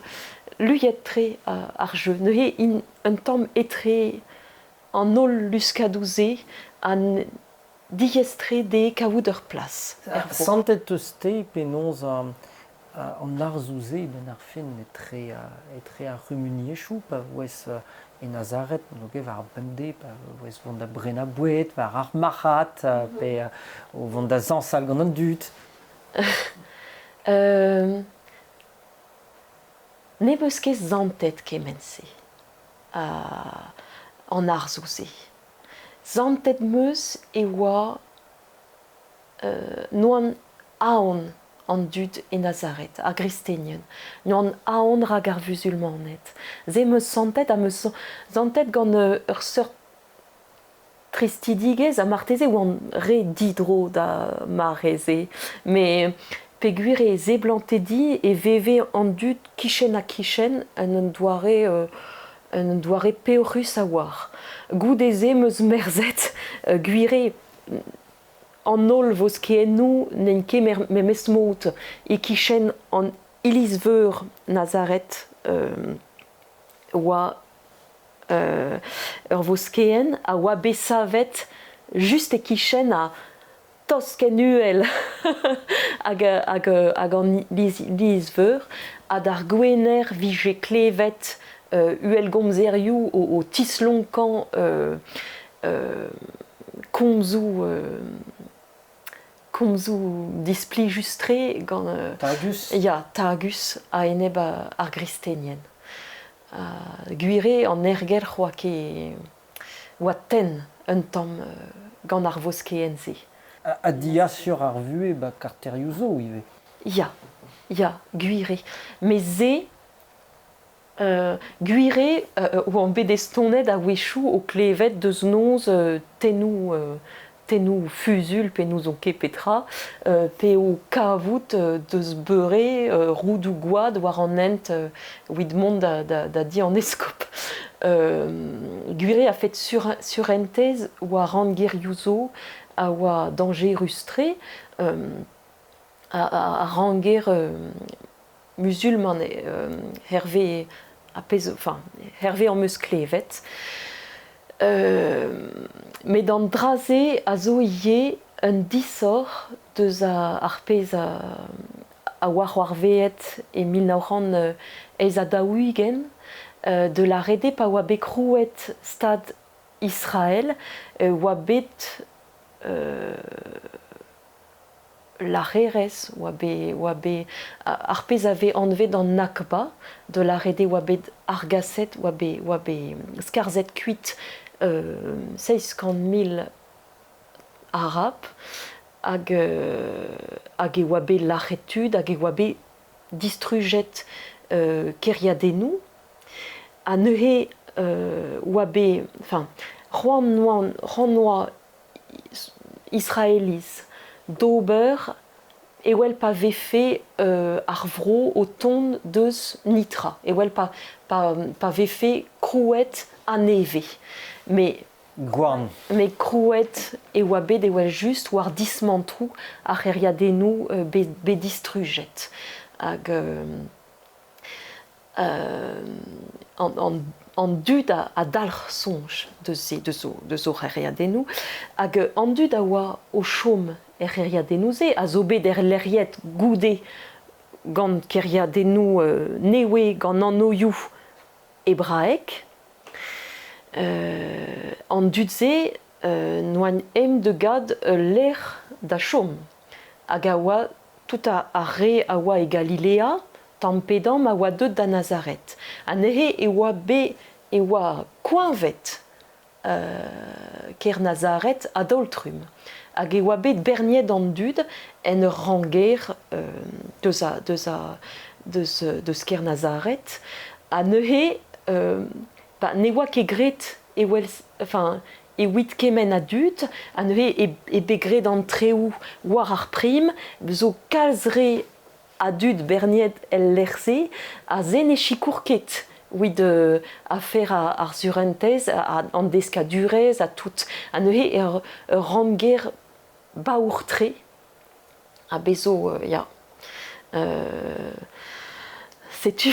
Luiet-tre ar jeu. Neuze int un tamm etre an holl luskadoù-se ha diaes-tre dezhe kavout ur plas er vro. Santet 'teus-te penaos an arzoù-se benn ar fin etre, etre ar c'humuniezhioù pa voes e Nazaret, n'o ket war ar bemdez, pa voes vont da brenañ boued war ar marc'had pe o vont da zañsal gant an dud? Ne 'm eus ket santet kement-se. An arzoù-se. Santet 'm eus e oa n'oant aon an dud e Nazaret, ar gristenien. N'oant aon rak ar vuzulmaned. Se 'm eus santet ha 'm eus santet gant ur seurt tristidigezh ha marteze oan re didro da mare-se. Met peogwir e seblante din e veve an dud kichen-ha-kichen en un doare un doare peoc'hus a-walc'h. Goude-se 'm eus merzet gwir eo an holl voskeennoù n'int ket memes mod. E-kichen an iliz-veur Nazaret oa ur voskeenn a oa bet savet just e-kichen ha tost ken uhel hag, hag, hag an iliz-veur ha d'ar Gwener 'vije klevet Uhelgomzerioù o tislonkañ komzoù komzoù displijus-tre gant Tagus? Ya, tagus a-enep ar gristenien. Gwir eo an aergelc'h oa ket oa tenn un tamm gant ar voskeenn-se. Ha diasur ar vuhez 'ba karterioù zo ivez. Ya, ya, gwir eo. Met se, gwir eo oan bet estonet a-wechoù o klevet deus noz tennoù tennoù fuzuilh pe n'ouzon ket petra, pe o kavout deus beure roudoù gwad war an hent evit mont da di an eskob. Gwir eo a-fet surentez oa ranngerioù zo a oa dañjerus-tre, ar ranngêr muzulman hervez ar pezh enfin hervez am eus klevet. Met an dra-se a zo ivez un disoc'h deus ar pezh a oa c'hoarvezet e 1948 de lâret eo pa oa bet krouet Stad Israel e oa bet Lârerezh oa bet oa bet ar pezh a vez anvet an Nakba, da lâret eo oa bet argaset, oa bet oa bet skarzhet kuit 700 000 Arab hag hag e oa bet lâret tud hag e oa bet distrujet kêriadennoù. Ha neuze oa bet enfin c'hoant oant c'hoant oa Israeliz d'ober evel pa vefe ar vro o tont deus nitra, evel pa, pa, pa vefe krouet a-nevez. Mais Gwan. Mais krouet e oa bet evel-just war dismantroù ar c'hêriadennoù bet, bet distrujet. Hag an dud a dalc'h soñj deus se, deus o, deus o c'hêriadennoù. Hag an dud a oa o chom er c'hêriadennoù-se a zo bet erlec'hiet goude gant kêriadennoù nevez, gant anvioù hebraek. An dud-se n'oant aet da gad ul lec'h da chom hag a oa tout ar re a oa e Galilea tamm pe damm a oa deuet da Nazaret. Ha neuze e oa bet e oa koeñvet kêr Nazaret a-daol-trumm. Hag e oa bet berniet an dud en ur ranngêr deus a, deus a, deus, deus kêr Nazaret. Ha neuze pa ne oa ket graet ewel enfin evit kement a dud ha neuze e bet graet an treoù war ar prim zo kalz re a dud berniet el lec'h-se ha se ne sikour ket evit afer ar surentez, an deskadurezh ha tout. Ha neuze ur ranngêr baour-tre ha bez zo ya. Setu.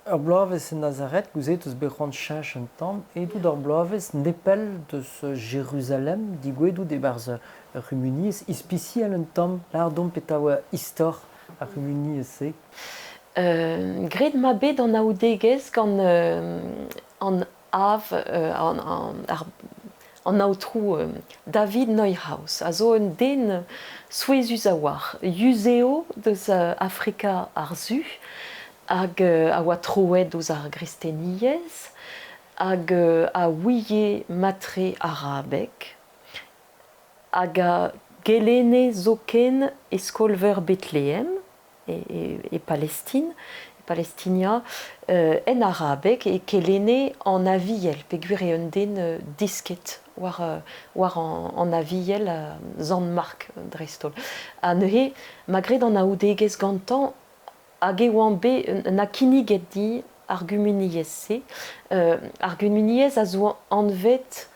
Ur bloavezh e Nazaret, gouzout eus bet c'hoant cheñch un tamm, edout ur bloavezh nepell deus Jeruzalem, degouezhout e-barzh ur c'humuniezh ispisial un tamm. Lâr deomp petra oa istor ar c'humuniezh-se. Graet 'ma bet anaoudegezh gant an Av an, an, an aotrou David Neuhaus, a zo un den souezhus a-walc'h, yuzev deus Afrika ar Su, hag a oa troet ouzh ar gristeniezh, hag a ouie matre arabeg, hag a gelenne zoken e skol-veur Bethlehem, e, Palestin, e Palestinia, en arabeg e kelenne an Aviel, peogwir eo un den desket war, war an, Aviel Sant Mark dreist-holl. Ha neuze, ma graet anaoudegezh gantañ, hag e oan bet na kinniget di ar gumuniezh-se. Ar gumuniezh a zo anvet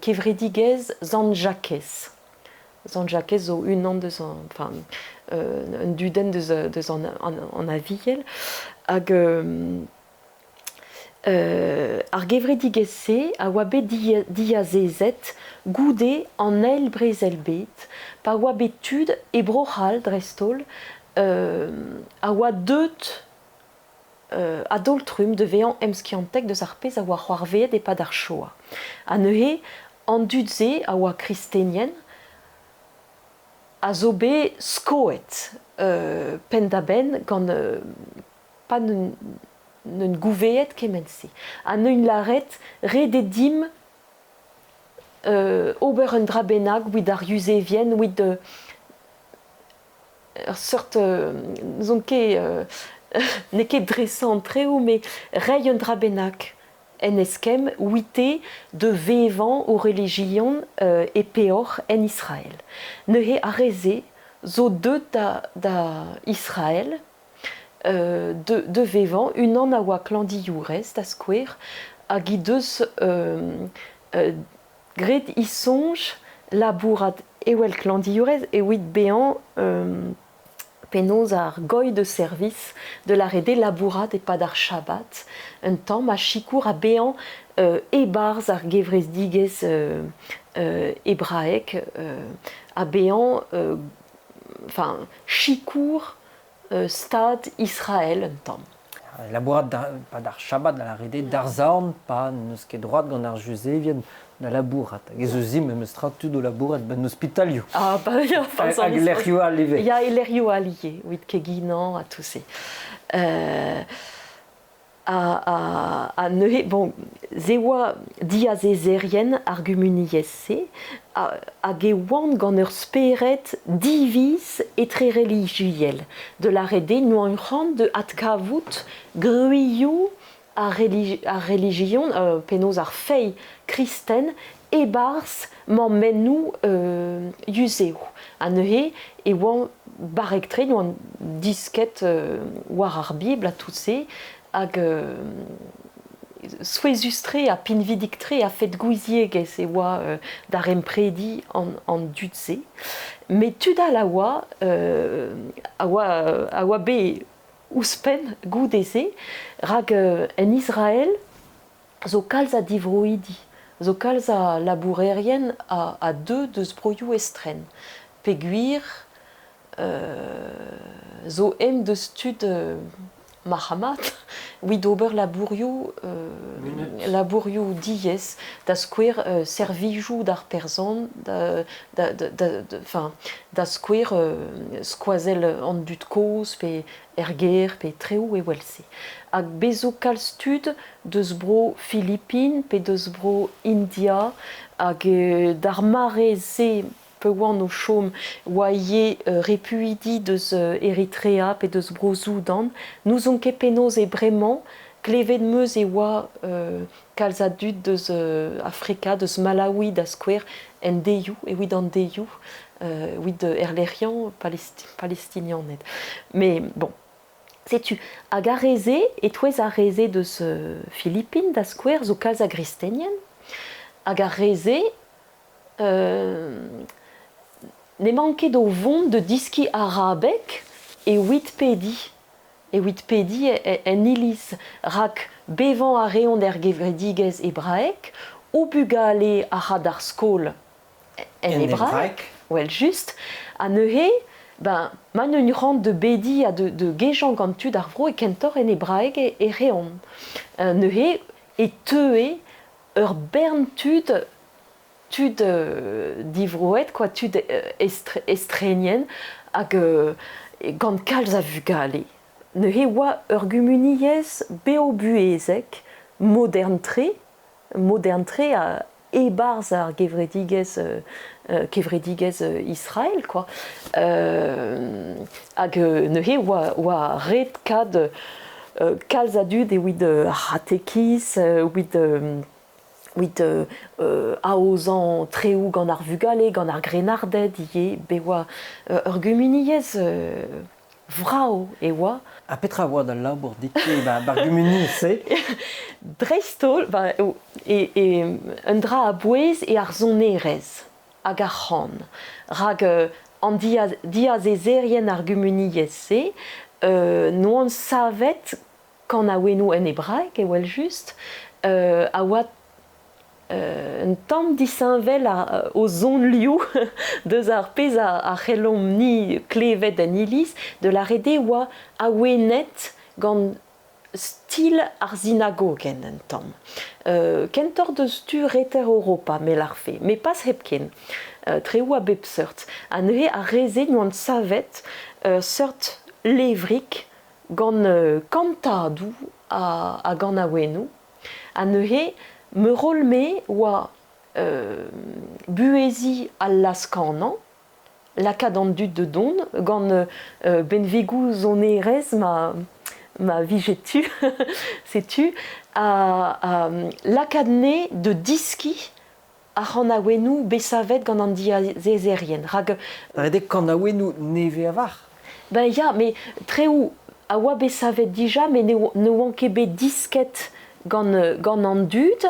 kevredigezh Sant Jakez. Sant Jakez zo unan deus an, enfin, un dudenn deus, deus an, an, an Aviel. Hag ar gevredigezh-se a oa bet diazezet goude an Eil Brezel-bed, pa oa bet tud, e Bro-C'hall dreist-holl, a oa deuet a-daol-trumm da vezañ emskiantek deus ar pezh a oa c'hoarvezet e-pad ar Shoah. Ha neuze an dud-se a oa kristenien a zo bet skoet penn-da-benn gant pa n'eun gouveet kement-se. Ha neuint lâret ret eo dimp ober un dra bennak evit ar Yuzevien, evit ur seurt n'ouzon ket n'eo ket dresañ an traoù met reiñ un dra bennak en eskemm ouite da vevañ o relijion e peoc'h en Israel. Neuze ar re-se zo deuet da Israel da vevañ unan a oa klañvdiourez da skouer hag he deus graet he soñj labourat evel klañvdiourez evit bezañ penaos ar goy de service de lâret eo labourat e-pad ar Shabbat un tamm ha sikour ha bezañ e-barzh ar gevredigezh hebraek ha bezañ enfin sikour Stad Israel un tamm. Labourat pa d'ar Shabbat da lâret eo d'ar zorn pa n'eus ket droad gant ar Juzevien da labourat. Hag ez eus memes tra tud o labourat 'ba 'n ospitalioù. Ah bah ya, hag lec'hioù all ivez. Ya, e lec'hioù all ivez, evit keginañ ha tout se. Ha neuze, bon, se oa diazezerien ar gumuniezh-se hag e oant gant ur spered diviz etrerelijiel, da lâret eo n'oant c'hoant da adkavout gwrizioù ar relijion, penaos ar feiz kristen e-barzh mammennoù yuzev. Ha neuze e oant barrek-tre, oant disket war ar Bibl ha tout-se, hag souezhus-tre ha pinvidik-tre a-fet gouiziegezh e oa daremprediñ an dud-se. Met tud all a oa a oa bet ouzhpenn goude-se, rak en Israel zo kalz a divroidi, zo kalz a labourerien a deu deus broioù estren peogwir zo ezhomm deus tud marc'h-mat evit ober labourioù labourioù diaes, da skouer servijoù d'ar person, da da skouer skoazell an dud kozh pe er gêr pe traoù evel-se. Hag bez zo kalz tud deus bro Filipin pe deus bro India hag d'ar mare-se pe oant o chom oa ivez repuidi deus Eritrea pe deus bro Soudan. N'ouzon ket penaos eo bremañ. Klevet 'm eus e oa kalz a dud deus Afrika, deus Malawi da skouer, en deioù, evit an deioù, evit erlec'hiañ Palestinianed. Mais bon, setu. Hag ar re-se, e-touez ar re-se deus Filipin da skouer, zo kalz a gristenien. Hag ar re-se, n'emañ ket o vont da deskiñ arabeg evit pediñ. Evit pediñ en iliz, rak bevañ a reont er gevredigezh hebraek, o bugale a ra d'ar skol en hebraeg, well-just, ha neuze, ben, ma n'eus c'hoant da bediñ ha da gejañ gant tud ar vro e kentoc'h en hebraeg e reont. Neuze e teue ur bern tud tud divroet kwa, tud estrenien hag gant kalz a vugale. Neuze e oa ur gumuniezh bev-buhezek, modern-tre, modern-tre e-barzh ar gevredigezh kevredigezh Israel kwa. Hag neuze oa oa ret kad kalz a dud evit ar c'hatekiz, evit evit aozañ treoù gant ar vugale, gant ar grennarded ivez. Bet oa ur gumuniezh vrav e oa. Ha petra oa da labour dit-te 'ba 'bar gumuniezh-se? Dreist-holl, ba, e, e, un dra a-bouez eo ar sonerezh hag ar c'han. Rak an diazezerien ar gumuniezh-se n'oant savet kanaouennoù en hebraeg evel-just a oa un tamm disheñvel o zonlioù deus ar pezh a c'hellomp-ni klevet en iliz, da lâret eo oa awenet gant stil ar sinagogenn un tamm. Kentoc'h deus tu reter Europa, me lârfe, met pas hepken. Treoù a bep seurt. Ha neuze ar re-se 'noant savet ur seurt levrig gant kantadoù a ganaouennoù. Ha neuze ma roll-me oa buheziñ al laz-kanañ, lakaat an dud da dont gant benvegoù sonerezh ma vije tu, setu, ha lakaat anezhe da deskiñ ar c'hanaouennoù bet savet gant an diazezerien rak Redek kanaouennoù nevez a-walc'h. Ben ya, met treoù a oa bet savet dija met ne oant ket bet disket gant an dud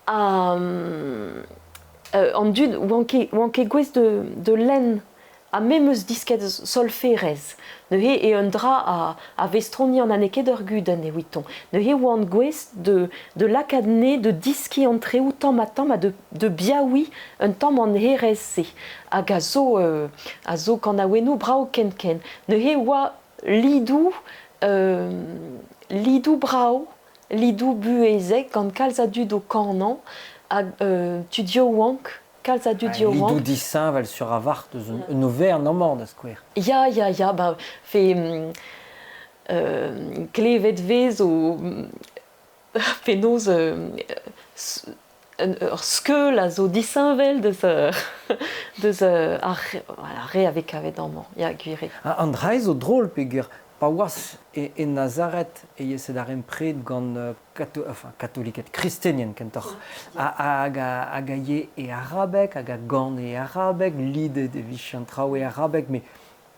ha an dud oant ket gouest da lenn ha me 'm eus disket solferezh. Neuze eo un dra a vestronian ha n'eo ket ur gudenn evitoñ. Neuze oan gouest da lakaat anezhe da diskiñ an treoù tamm-ha-tamm ha da biaouiñ un tamm an hêrezh-se hag a zo kanaouennoù brav ken-ken. Neuze oa lidoù lidoù brav, lidoù buhezek gant kalz a dud o kanañ hag tud yaouank kalz a dud yaouank. Lidoù disheñvel sur a-walc'h deus un overn amañ da skouer. Ya, ya, ya, ba, fe klevet 'vez o penaos ur skeul a zo disheñvel deus ar re a vez kavet amañ, ya, gwir eo. An dra zo drol peogwir pa oas e Nazaret e yez darempred gant enfin, katoliked, kristenien kentoc'h, hag a ye e arabeg, hag a gan e arabeg, lidet e vije an traoù e arabeg, met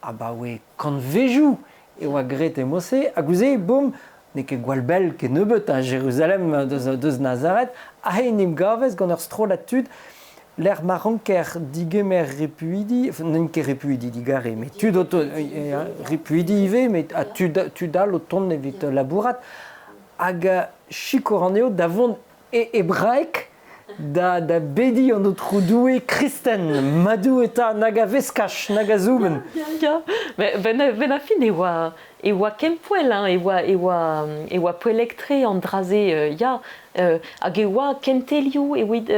abaoe kantvejoù e oa graet e mod-se, hag ouzh boum, n'eo ket gwall bell kennebeut ha Jeruzalem deus Nazaret, aze en em gavez gant ur strollad tud lec'h ma ranker digemer repuidi, enfin n'int ket repuidi digare, met tud o repuidi ivez, met ha tud all o tont evit labourat, hag sikour anezho da vont e hebraeg da bediñ an Aotrou Doue kristen, madoù eta nag a veskaj, nag a zougen. Ya, ben ar fin e oa kempoell, hein, e oa poellek-tre an dra-se, ya, hag e oa kentelioù evit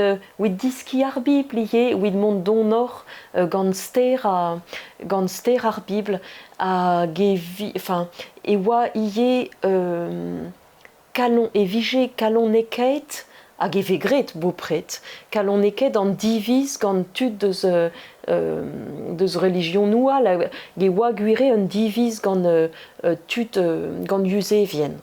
diskiñ ar Bibl ivez, evit mont donoc'h gant ster ar Bibl, hag enfin, e oa ivez kalon e vije kalonekaet hag e vez graet bopred kalonekaet an diviz gant tud deus relijionoù all hag e oa gwir eo un diviz gant tud gant yuzevien.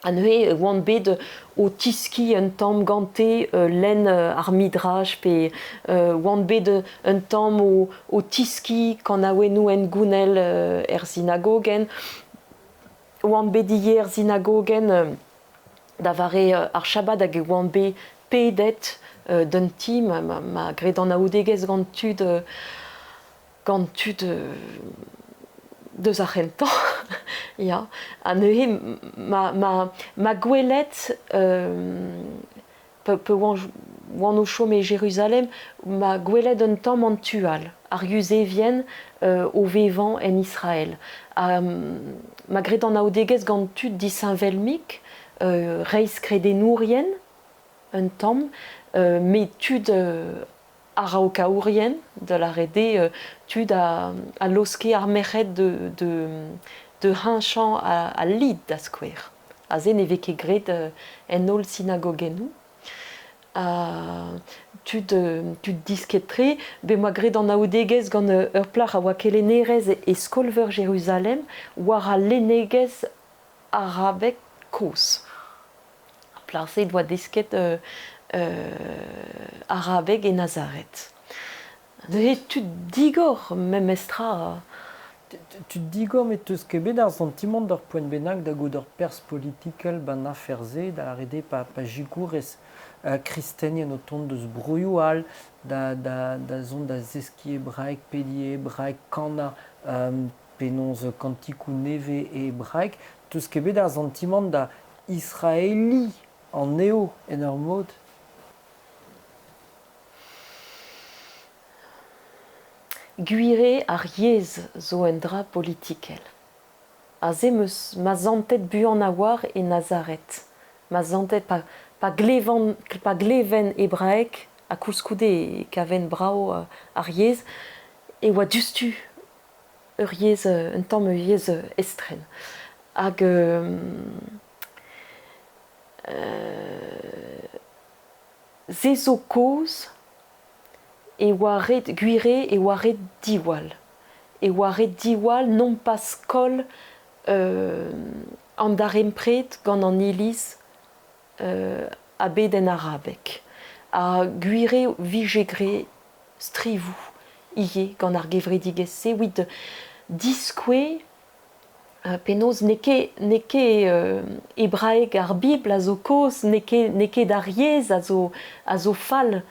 Ha neuze e oant bet o tiskiñ un tamm gante lenn ar midrash pe oant bet un tamm o tiskiñ kanaouennoù hengounel er sinagogenn. Oant bet ivez er sinagogenn da vare ar Shabbat hag e oant bet pedet d'un ti ma graet anaoudegezh gant tud deus ar c'hentañ, ya. Ha neuze ma gwelet pe oan o chom e Jeruzalem, ma gwelet un tamm an tu all, ar Yuzevien o vevañ en Israel. Ha ma graet anaoudegezh gant tud disheñvel-mik, reizhkredennourien un tamm, met tud araokaourien, da lâret eo tud a laoske ar merc'hed de heñchañ al lid da skouer. Aze ne vez ket graet en holl sinagogennoù. Tud disket-tre, bet 'moa graet anaoudegezh gant ur plac'h a oa kelennerez e skol-veur Jeruzalem war al lennegezh arabek kozh. Ar plac'h-se doa desket arabeg e Nazaret. Neuze tud digor memestra. Tud digor met 'teus ket bet ar santimant d'ur poent bennak da gaout ur perzh politikel 'ba 'n afer-se, da lâret eo pa sikourez kristenien o tont deus broioù all da zont da zeskiñ hebraeg, pediñ hebraeg, kanañ penaos kantikoù nevez e hebraeg, 'teus ket bet ar santimant da israeliñ anezho en ur mod? Gwir eo ar yezh zo un dra politikel. Aze 'm eus ma santet buan a-walc'h e Nazaret. Ma santet pa pa glevan pa gleven hebraeg ha koulskoude e kaven brav ar yezh e oa diouzhtu ur yezh un tamm ur yezh estren. Hag se zo kaoz e oa ret gwir eo e oa ret diwall. E oa ret diwall nompas koll an darempred gant an iliz a bed en arabeg. Ha gwir eo 'vije graet strivoù ivez gant ar gevredigezh-se evit diskouez penaos n'eo ket n'eo ket hebraeg ar Bibl a zo kozh, n'eo ket n'eo ket ar yezh a zo a zo fall,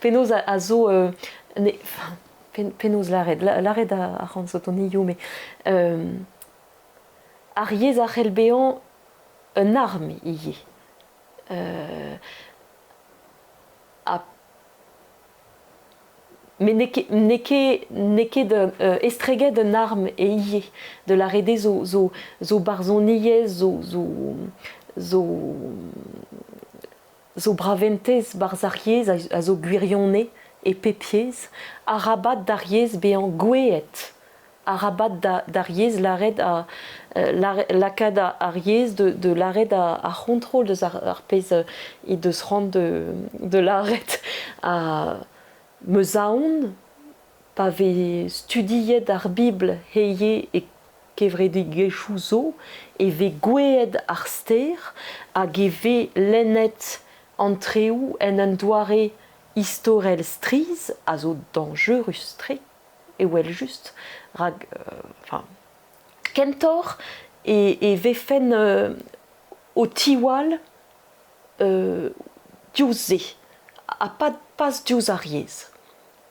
penaos a zo penaos lâret lâret a ran sotonioù met ar yezh a c'hell bezañ un arm ivez. Ha met n'eo ket n'eo ket n'eo ket estreget un arm eo ivez da lâret eo zo zo zo barzhoniezh zo zo zo zo braventez 'barzh ar yezh a zo gwirionez e pep yezh. Arabat d'ar yezh bezañ gouezet. Arabat d'ar yezh lâret lakaat ar yezh de lâret ar c'hontrol deus ar pezh he deus c'hoant de lâret. Ha 'm eus aon pa vez studiet ar Bibl hiziv e kevredigezhioù zo e vez gouezet ar ster hag e vez lennet an traoù en un doare istorel strizh a zo dañjerus-tre. Evel-just, rak enfin, kentoc'h e, e vefen o tiwall diouzh se ha pas, pas diouzh ar yezh.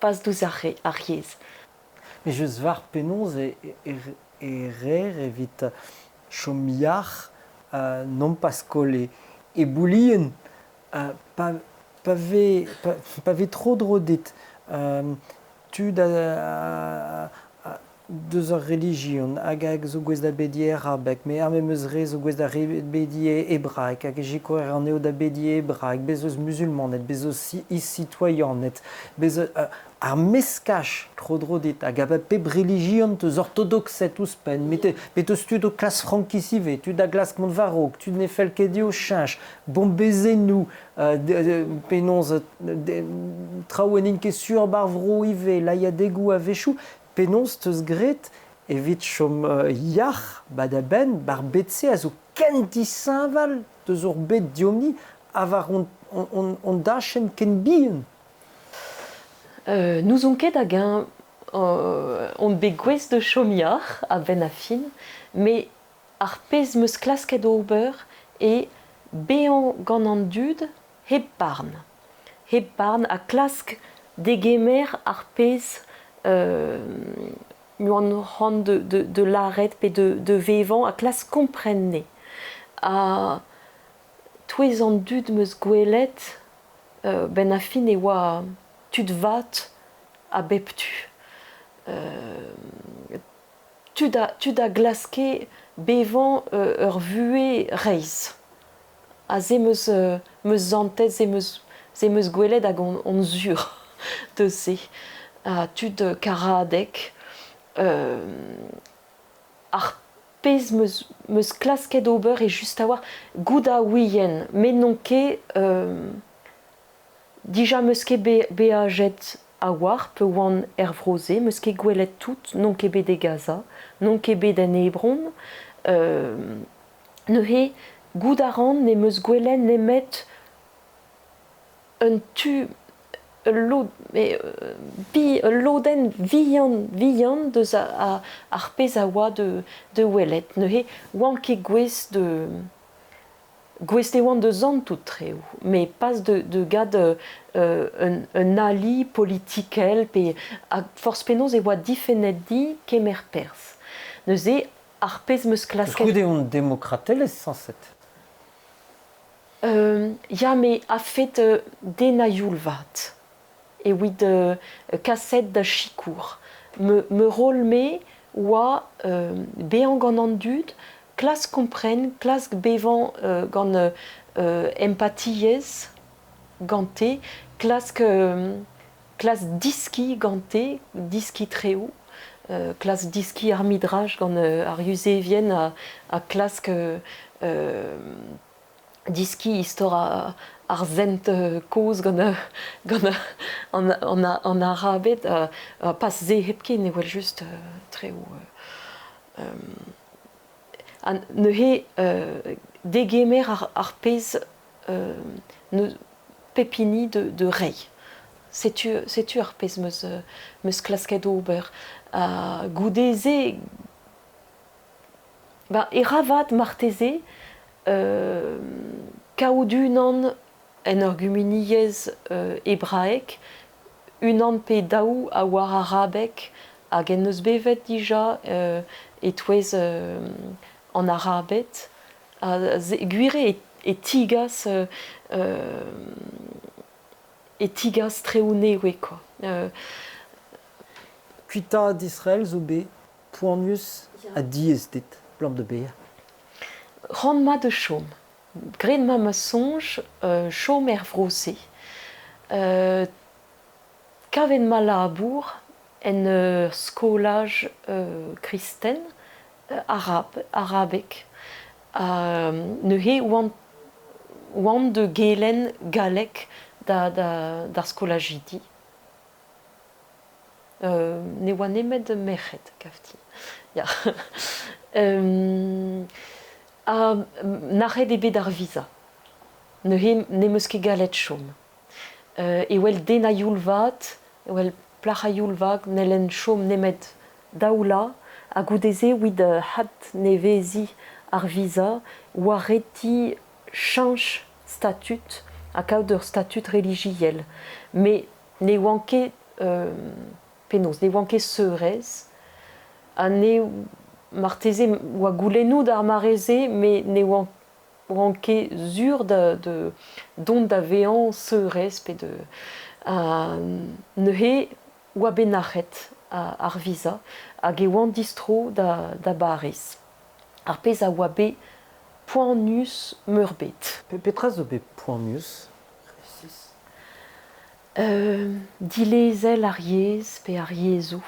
Pas diouzh ar, ar yezh. Mais just war penaos e, e, e reer evit chom yac'h nompas koll e, e boulien pa, pa vez, pa, pa vez tro-dro dit tud deus ur relijion hag a zo gouest da bediñ arabeg, met ar memes re zo gouest da bediñ hebraeg hag e sikour anezho da bediñ hebraeg, bez' eus muzulmaned, bez' eus is-sitoaianed, bez' ar meskaj tro-dro dit hag a pep relijion teus ortodoksed ouzhpenn, met met eus tud o klask frankiz ivez, tud a glask mont war-raok, tud ne fell ket dezho cheñch, bombezennoù, penaos traoù n'int ket sur 'bar vro ivez, lailhadegoù a-wechoù. Penaos 'teus graet evit chom yac'h 'ba da benn 'bar bed-se a zo ken disheñvel deus hor bed deomp-ni ha war hon, hon, hon dachenn ken bihan? N'ouzon ket hag-eñ on bet gouest da chom yac'h a-benn ar fin, met Ar pezh 'm eus klasket ober eo bezañ gant an dud hep barn. Hep barn ha klask degemer ar pezh m'oan c'hoant de lâret pe de vevañ ha klask kompren 'ne. Ha 'touez an dud 'm eus gwelet 'benn ar fin e oa tud vat a bep tu. Tud a, tud a glaske bevañ ur vuhez reizh. Aze 'm eus, 'm eus santet, se 'm eus, se 'm eus gwelet hag on, on sur deus se. Ha tud karadek. Ar pezh 'm eus, 'm eus klasket ober eo just a-walc'h goût a ouien, met n'on ket Dija 'm eus ket beajet a-walc'h pa oan er vro-se, 'm eus ket gwelet tout, n'on ket bet e Gaza, n'on ket bet en Hebron. Neuze, goût a ran n'em eus gwelet nemet un tu, ul lod, ul lodenn vihan vihan deus ar pezh a oa da welet. Neuze, 'oan ket gouest da Gouest e oan da santout traoù, met pas da gad un ali politikel pe forzh penaos e oa difennet din kemer perzh. Neuze, ar pezh 'm eus klasket... Koulskoude on demokratelezh sañset. Ya, met a-fet den a-youl vat evit kaset da sikour. Ma roll-me oa bezañ gant an dud, klask kompren, klask bevañ gant empatiezh gante, klask klask diskiñ gante, diskiñ treoù, klask diskiñ ar midrash gant ar Yuzevien ha klask diskiñ istor ar sent kozh gant gant an Arabed ha pas se hepken evel-just treoù. Ha neuze degemer ar pezh pep hini de reiñ. Setu setu ar pezh 'meus 'meus klasket ober. Ha goude-se ba e ra vat marteze kaout unan en ur gumuniezh hebraek, unan pe daou a oar arabeg hag en deus bevet dija e-touez an Arabed. Ha gwir eo e tigas e tigas traoù nevez kwa. Kuitaat Israel zo bet poanius ha diaes dit, 'blam da bezañ. C'hoant mat da chom. Graet 'ma ma soñj chom er vro-se. Kavet ma labour en ur skolaj kristen arab, arabek. Ha neuze oan oan da gelenn galleg da d'ar skolajidi. Ne oa nemet merc'hed, kafti. Ya. Ha nac'het eo bet ar viza. Neuze n'em eus ket gallet chom. Evel den a-youl vat, evel plac'h a-youl vat n'hellen chom nemet daou vloaz ha goude-se evit adneveziñ ar viza oa ret dit cheñch statud ha kaout ur statud relijiel. Met ne oan ket penaos ne oan ket seurez ha ne marteze oa goulennoù d'ar mare-se met ne oan oan ket sur da dont da vezañ seurez pe de ha neuze oa bet nac'het ar viza hag e oan distro da Bariz. Ar pezh a oa bet poanius-meurbet. Petra zo bet poanius resis? Dilezel ar yezh pe ar yezhoù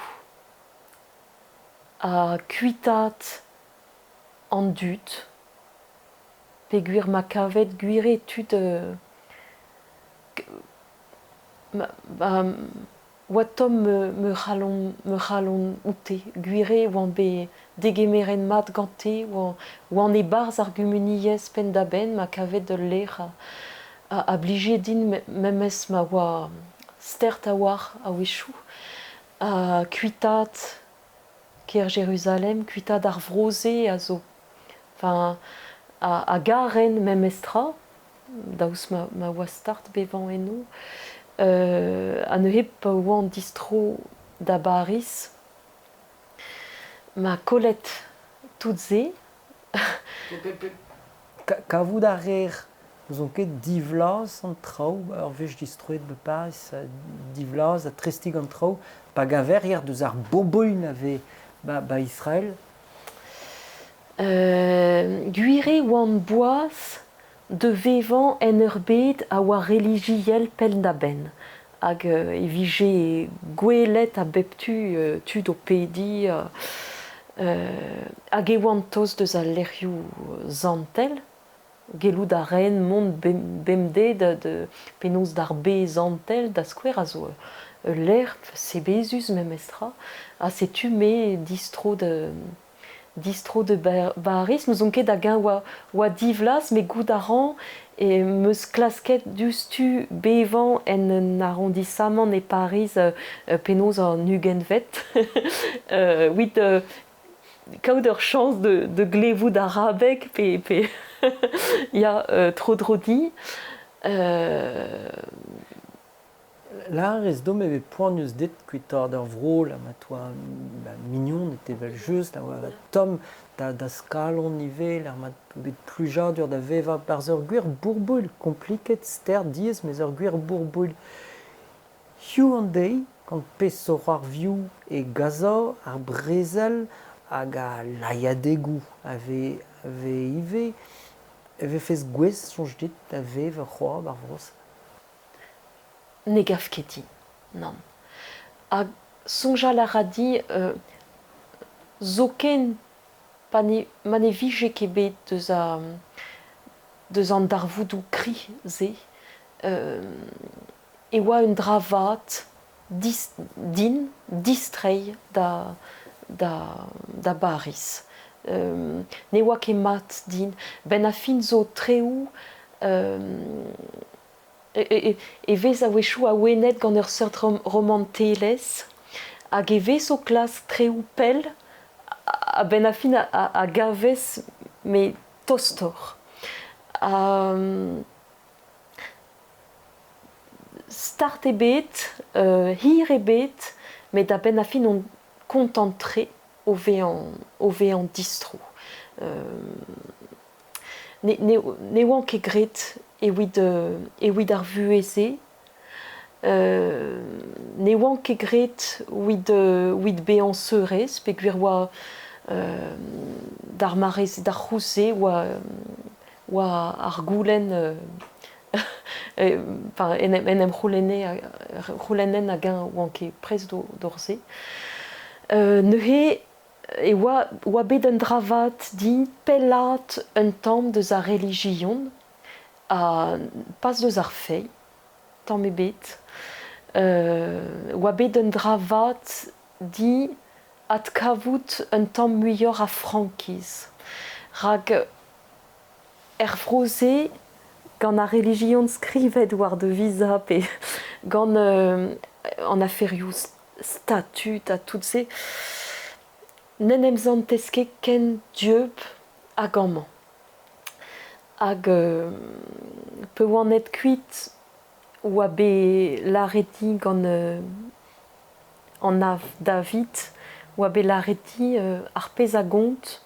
ha kuitaat an dud peogwir ma kavet gwir eo tud oa tomm ma c'halon oute. Gwir eo oan bet degemeret mat gante, oan e-barzh ar gumuniezh penn-da-benn ma kavet ul lec'h a blije din memes ma oa stert a-walc'h a-wechoù. Ha kuitaat kêr Jeruzalem, kuitaat ar vro-se a zo enfin a garen memestra daoust ma oa start bevañ eno. Ha neuze pa oan distro da Bariz, ma kollet tout se. Kavout a reer n'ouzon ket divlaz an traoù ur wech distroet ba Pariz, divlaz ha trestik an traoù pa gaver yer deus ar bourboulh a vez ba Israel. Gwir eo oan boas da vevañ en ur bed a oa relijiel penn-da-benn hag e vije gwelet a bep tu tud o pediñ hag e oan tost deus al lec'hioù santel. Gellout a raen mont bemdez da penaos d'ar bez santel da skouer a zo ul lec'h sebezus memestra ha setu me distro da Distro da Bariz, n'ouzon ket hag-eñ oa divlaz, met goût a ran em eus klasket diouzhtu bevañ en un arrondissamant e Pariz penaos an ugentvet evit kaout ur chañs da glevout arabeg pe ya tro-dro di. Lârez deomp e vez poanius dit kuitaat ur vro la ma toa mignoned evel-just, a oa tomm da'z kalon ivez, lec'h ma bet plijadur da vevañ barzh ur gwir bourbouilh, kompliket, stert, diaes, mes ur gwir bourbouilh. Hiziv an deiz, Gant peseurt arvioù e Gaza, ar brezel hag al lailhadegoù a vez a vez ivez. E vefes gouest, soñj dit, da vevañ c'hoazh 'ba 'r vro-se? Ne gav ket din, nann. Hag soñjal a ra din zoken pa ne ma ne vije ket bet deus deus an darvoudoù kri-se e oa un dra vat din distreiñ da da da Bariz. Ne oa ket mat din. 'Benn ar fin zo treoù e vez a-wechoù awenet gant ur seurt romantelezh hag e vez o klask treoù pell a-benn ar fin a gavez met tostoc'h. Start eo bet, hir eo bet, met a-benn ar fin on kontant-tre o vezañ o vezañ distro. Ne ne oan ket graet evit evit ar vuhez-se. Ne oan ket graet evit evit bezañ seurez peogwir oa d'ar mare-se d'ar c'houlz-se oa oa ar goulenn enfin en em en em c'houlenne c'houlennen hag-eñ oan ket prest d'ober se. Neuze e oa oa bet un dra vat din pellaat un tamm deus ar relijion ha pas deus ar feiz, tamm ebet. Oa bet un dra vat din adkavout un tamm muioc'h a frankiz rak Er vro-se, gant ar relijion skrivet war da visa pe gant an aferioù statud ha tout-se, n'en em santez ket ken dieub hag amañ. Hag pa oan aet kuit oa bet lâret din gant an Av David, oa bet lâret din ar pezh a gont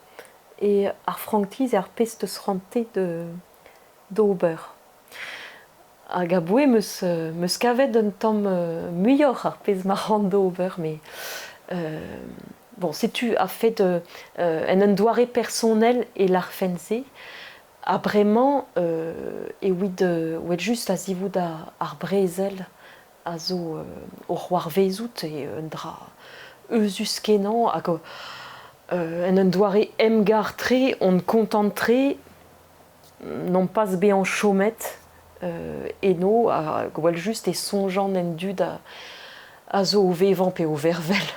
eo ar frankiz eo ar pezh 'teus c'hoantaet d'ober. Hag aboe 'm eus 'm eus kavet un tamm muioc'h ar pezh ma ran d'ober met bon setu a-fet en un doare personel e lârfen se. Ha bremañ evit evel-just a-zivout ar brezel a zo o c'hoarvezout eo un dra euzhus-kenañ hag en un doare emgar-tre on kontant-tre nompas bezañ chomet eno hag evel-just e soñjan en dud a zo o vevañ pe o vervel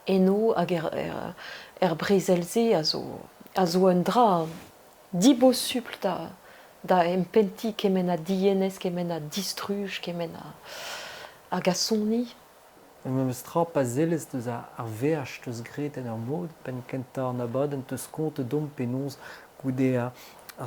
eno hag er brezel-se a zo a zo un dra dibosupl da da empentiñ kement a dienez, kement a distruj, kement a gasoni. Memes tra pa sellez deus ar veaj 'teus graet en ur mod, penn-kentañ an abadenn 'teus kontet deomp penaos goude ar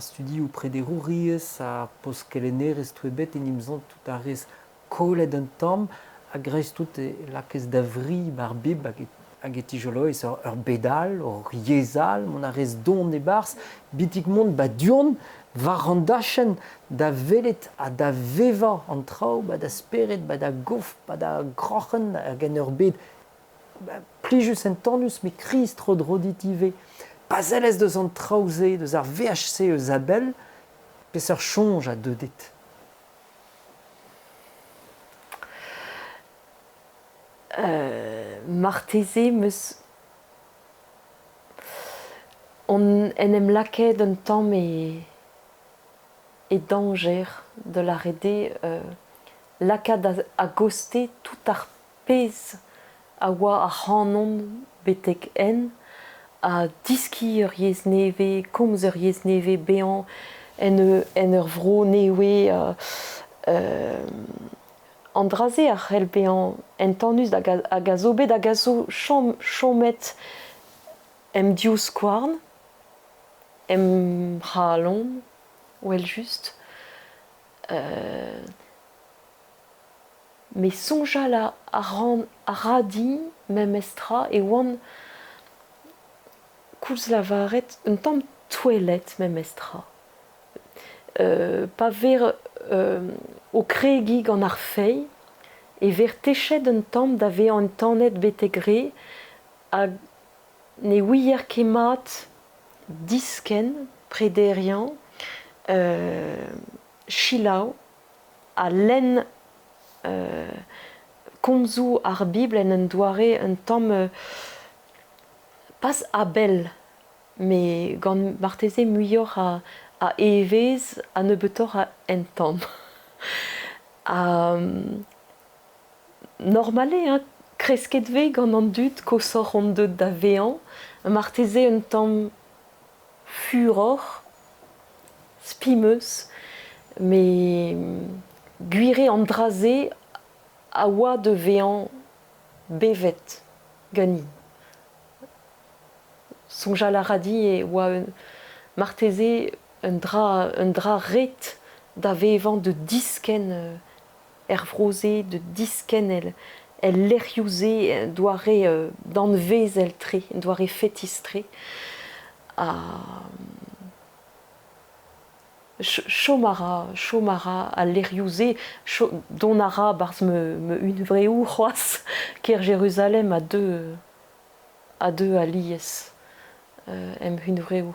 studioù prederouriezh ha post-kelennerezh 'toe bet en em santout a rez kollet un tamm a-greiz-tout e lakaez da vri 'ba 'r bib hag hag e tijoloez ur bed all, ur yezh all, mont a rez don e-barzh, betek mont 'ba du-hont war an dachenn da welet ha da vevañ an traoù 'ba da spered, 'ba da gof, 'ba da groc'hen hag en ur bed plijus entanus met kriz tro-dro dit ivez. Pa sellez deus an traoù-se, deus ar veaj-se eus a-bell, peseurt soñj a deu dit? Marteze 'm eus on en em lakaet un tamm e e dañjer da lâret eo lakaat a-gostez tout ar pezh a oa ac'hanon betek-henn ha deskiñ ur yezh nevez, komz ur yezh nevez, bezañ en ur vro nevez. An dra-se a c'hell bezañ entanus hag a zo bet hag a zo chomet em divskouarn, em c'halon, evel-just. Met soñjal a ran a ra din memes tra e oan koulz lavaret un tamm touellet memes tra. Pa vez o kregiñ gant ar feiz e ver techet un tamm da vezañ entanet betek re hag ne ouier ket mat diskenn, prederiañ, selaou ha lenn komzoù ar Bibl en un doare un tamm pas a-bell met gant marteze muioc'h a evezh ha nebeutoc'h a entan. Ha normal eo hein, kresket 'vez gant an dud koshoc'h on deuet da vezañ, marteze un tamm furoc'h, spi 'm eus, met gwir eo an dra-se a oa da vezañ bevet ganin. Soñjal a ra din e oa marteze un dra un dra ret da vevañ da diskenn er vro-se, da diskenn el el lec'hioù-se doare danvezel-tre, doare fetis-tre. Ha chom a ra, chom a ra al lec'hioù-se, dont a ra 'barzh ma hunvreoù c'hoazh, kêr Jeruzalem a deu a deu alies em hunvreoù.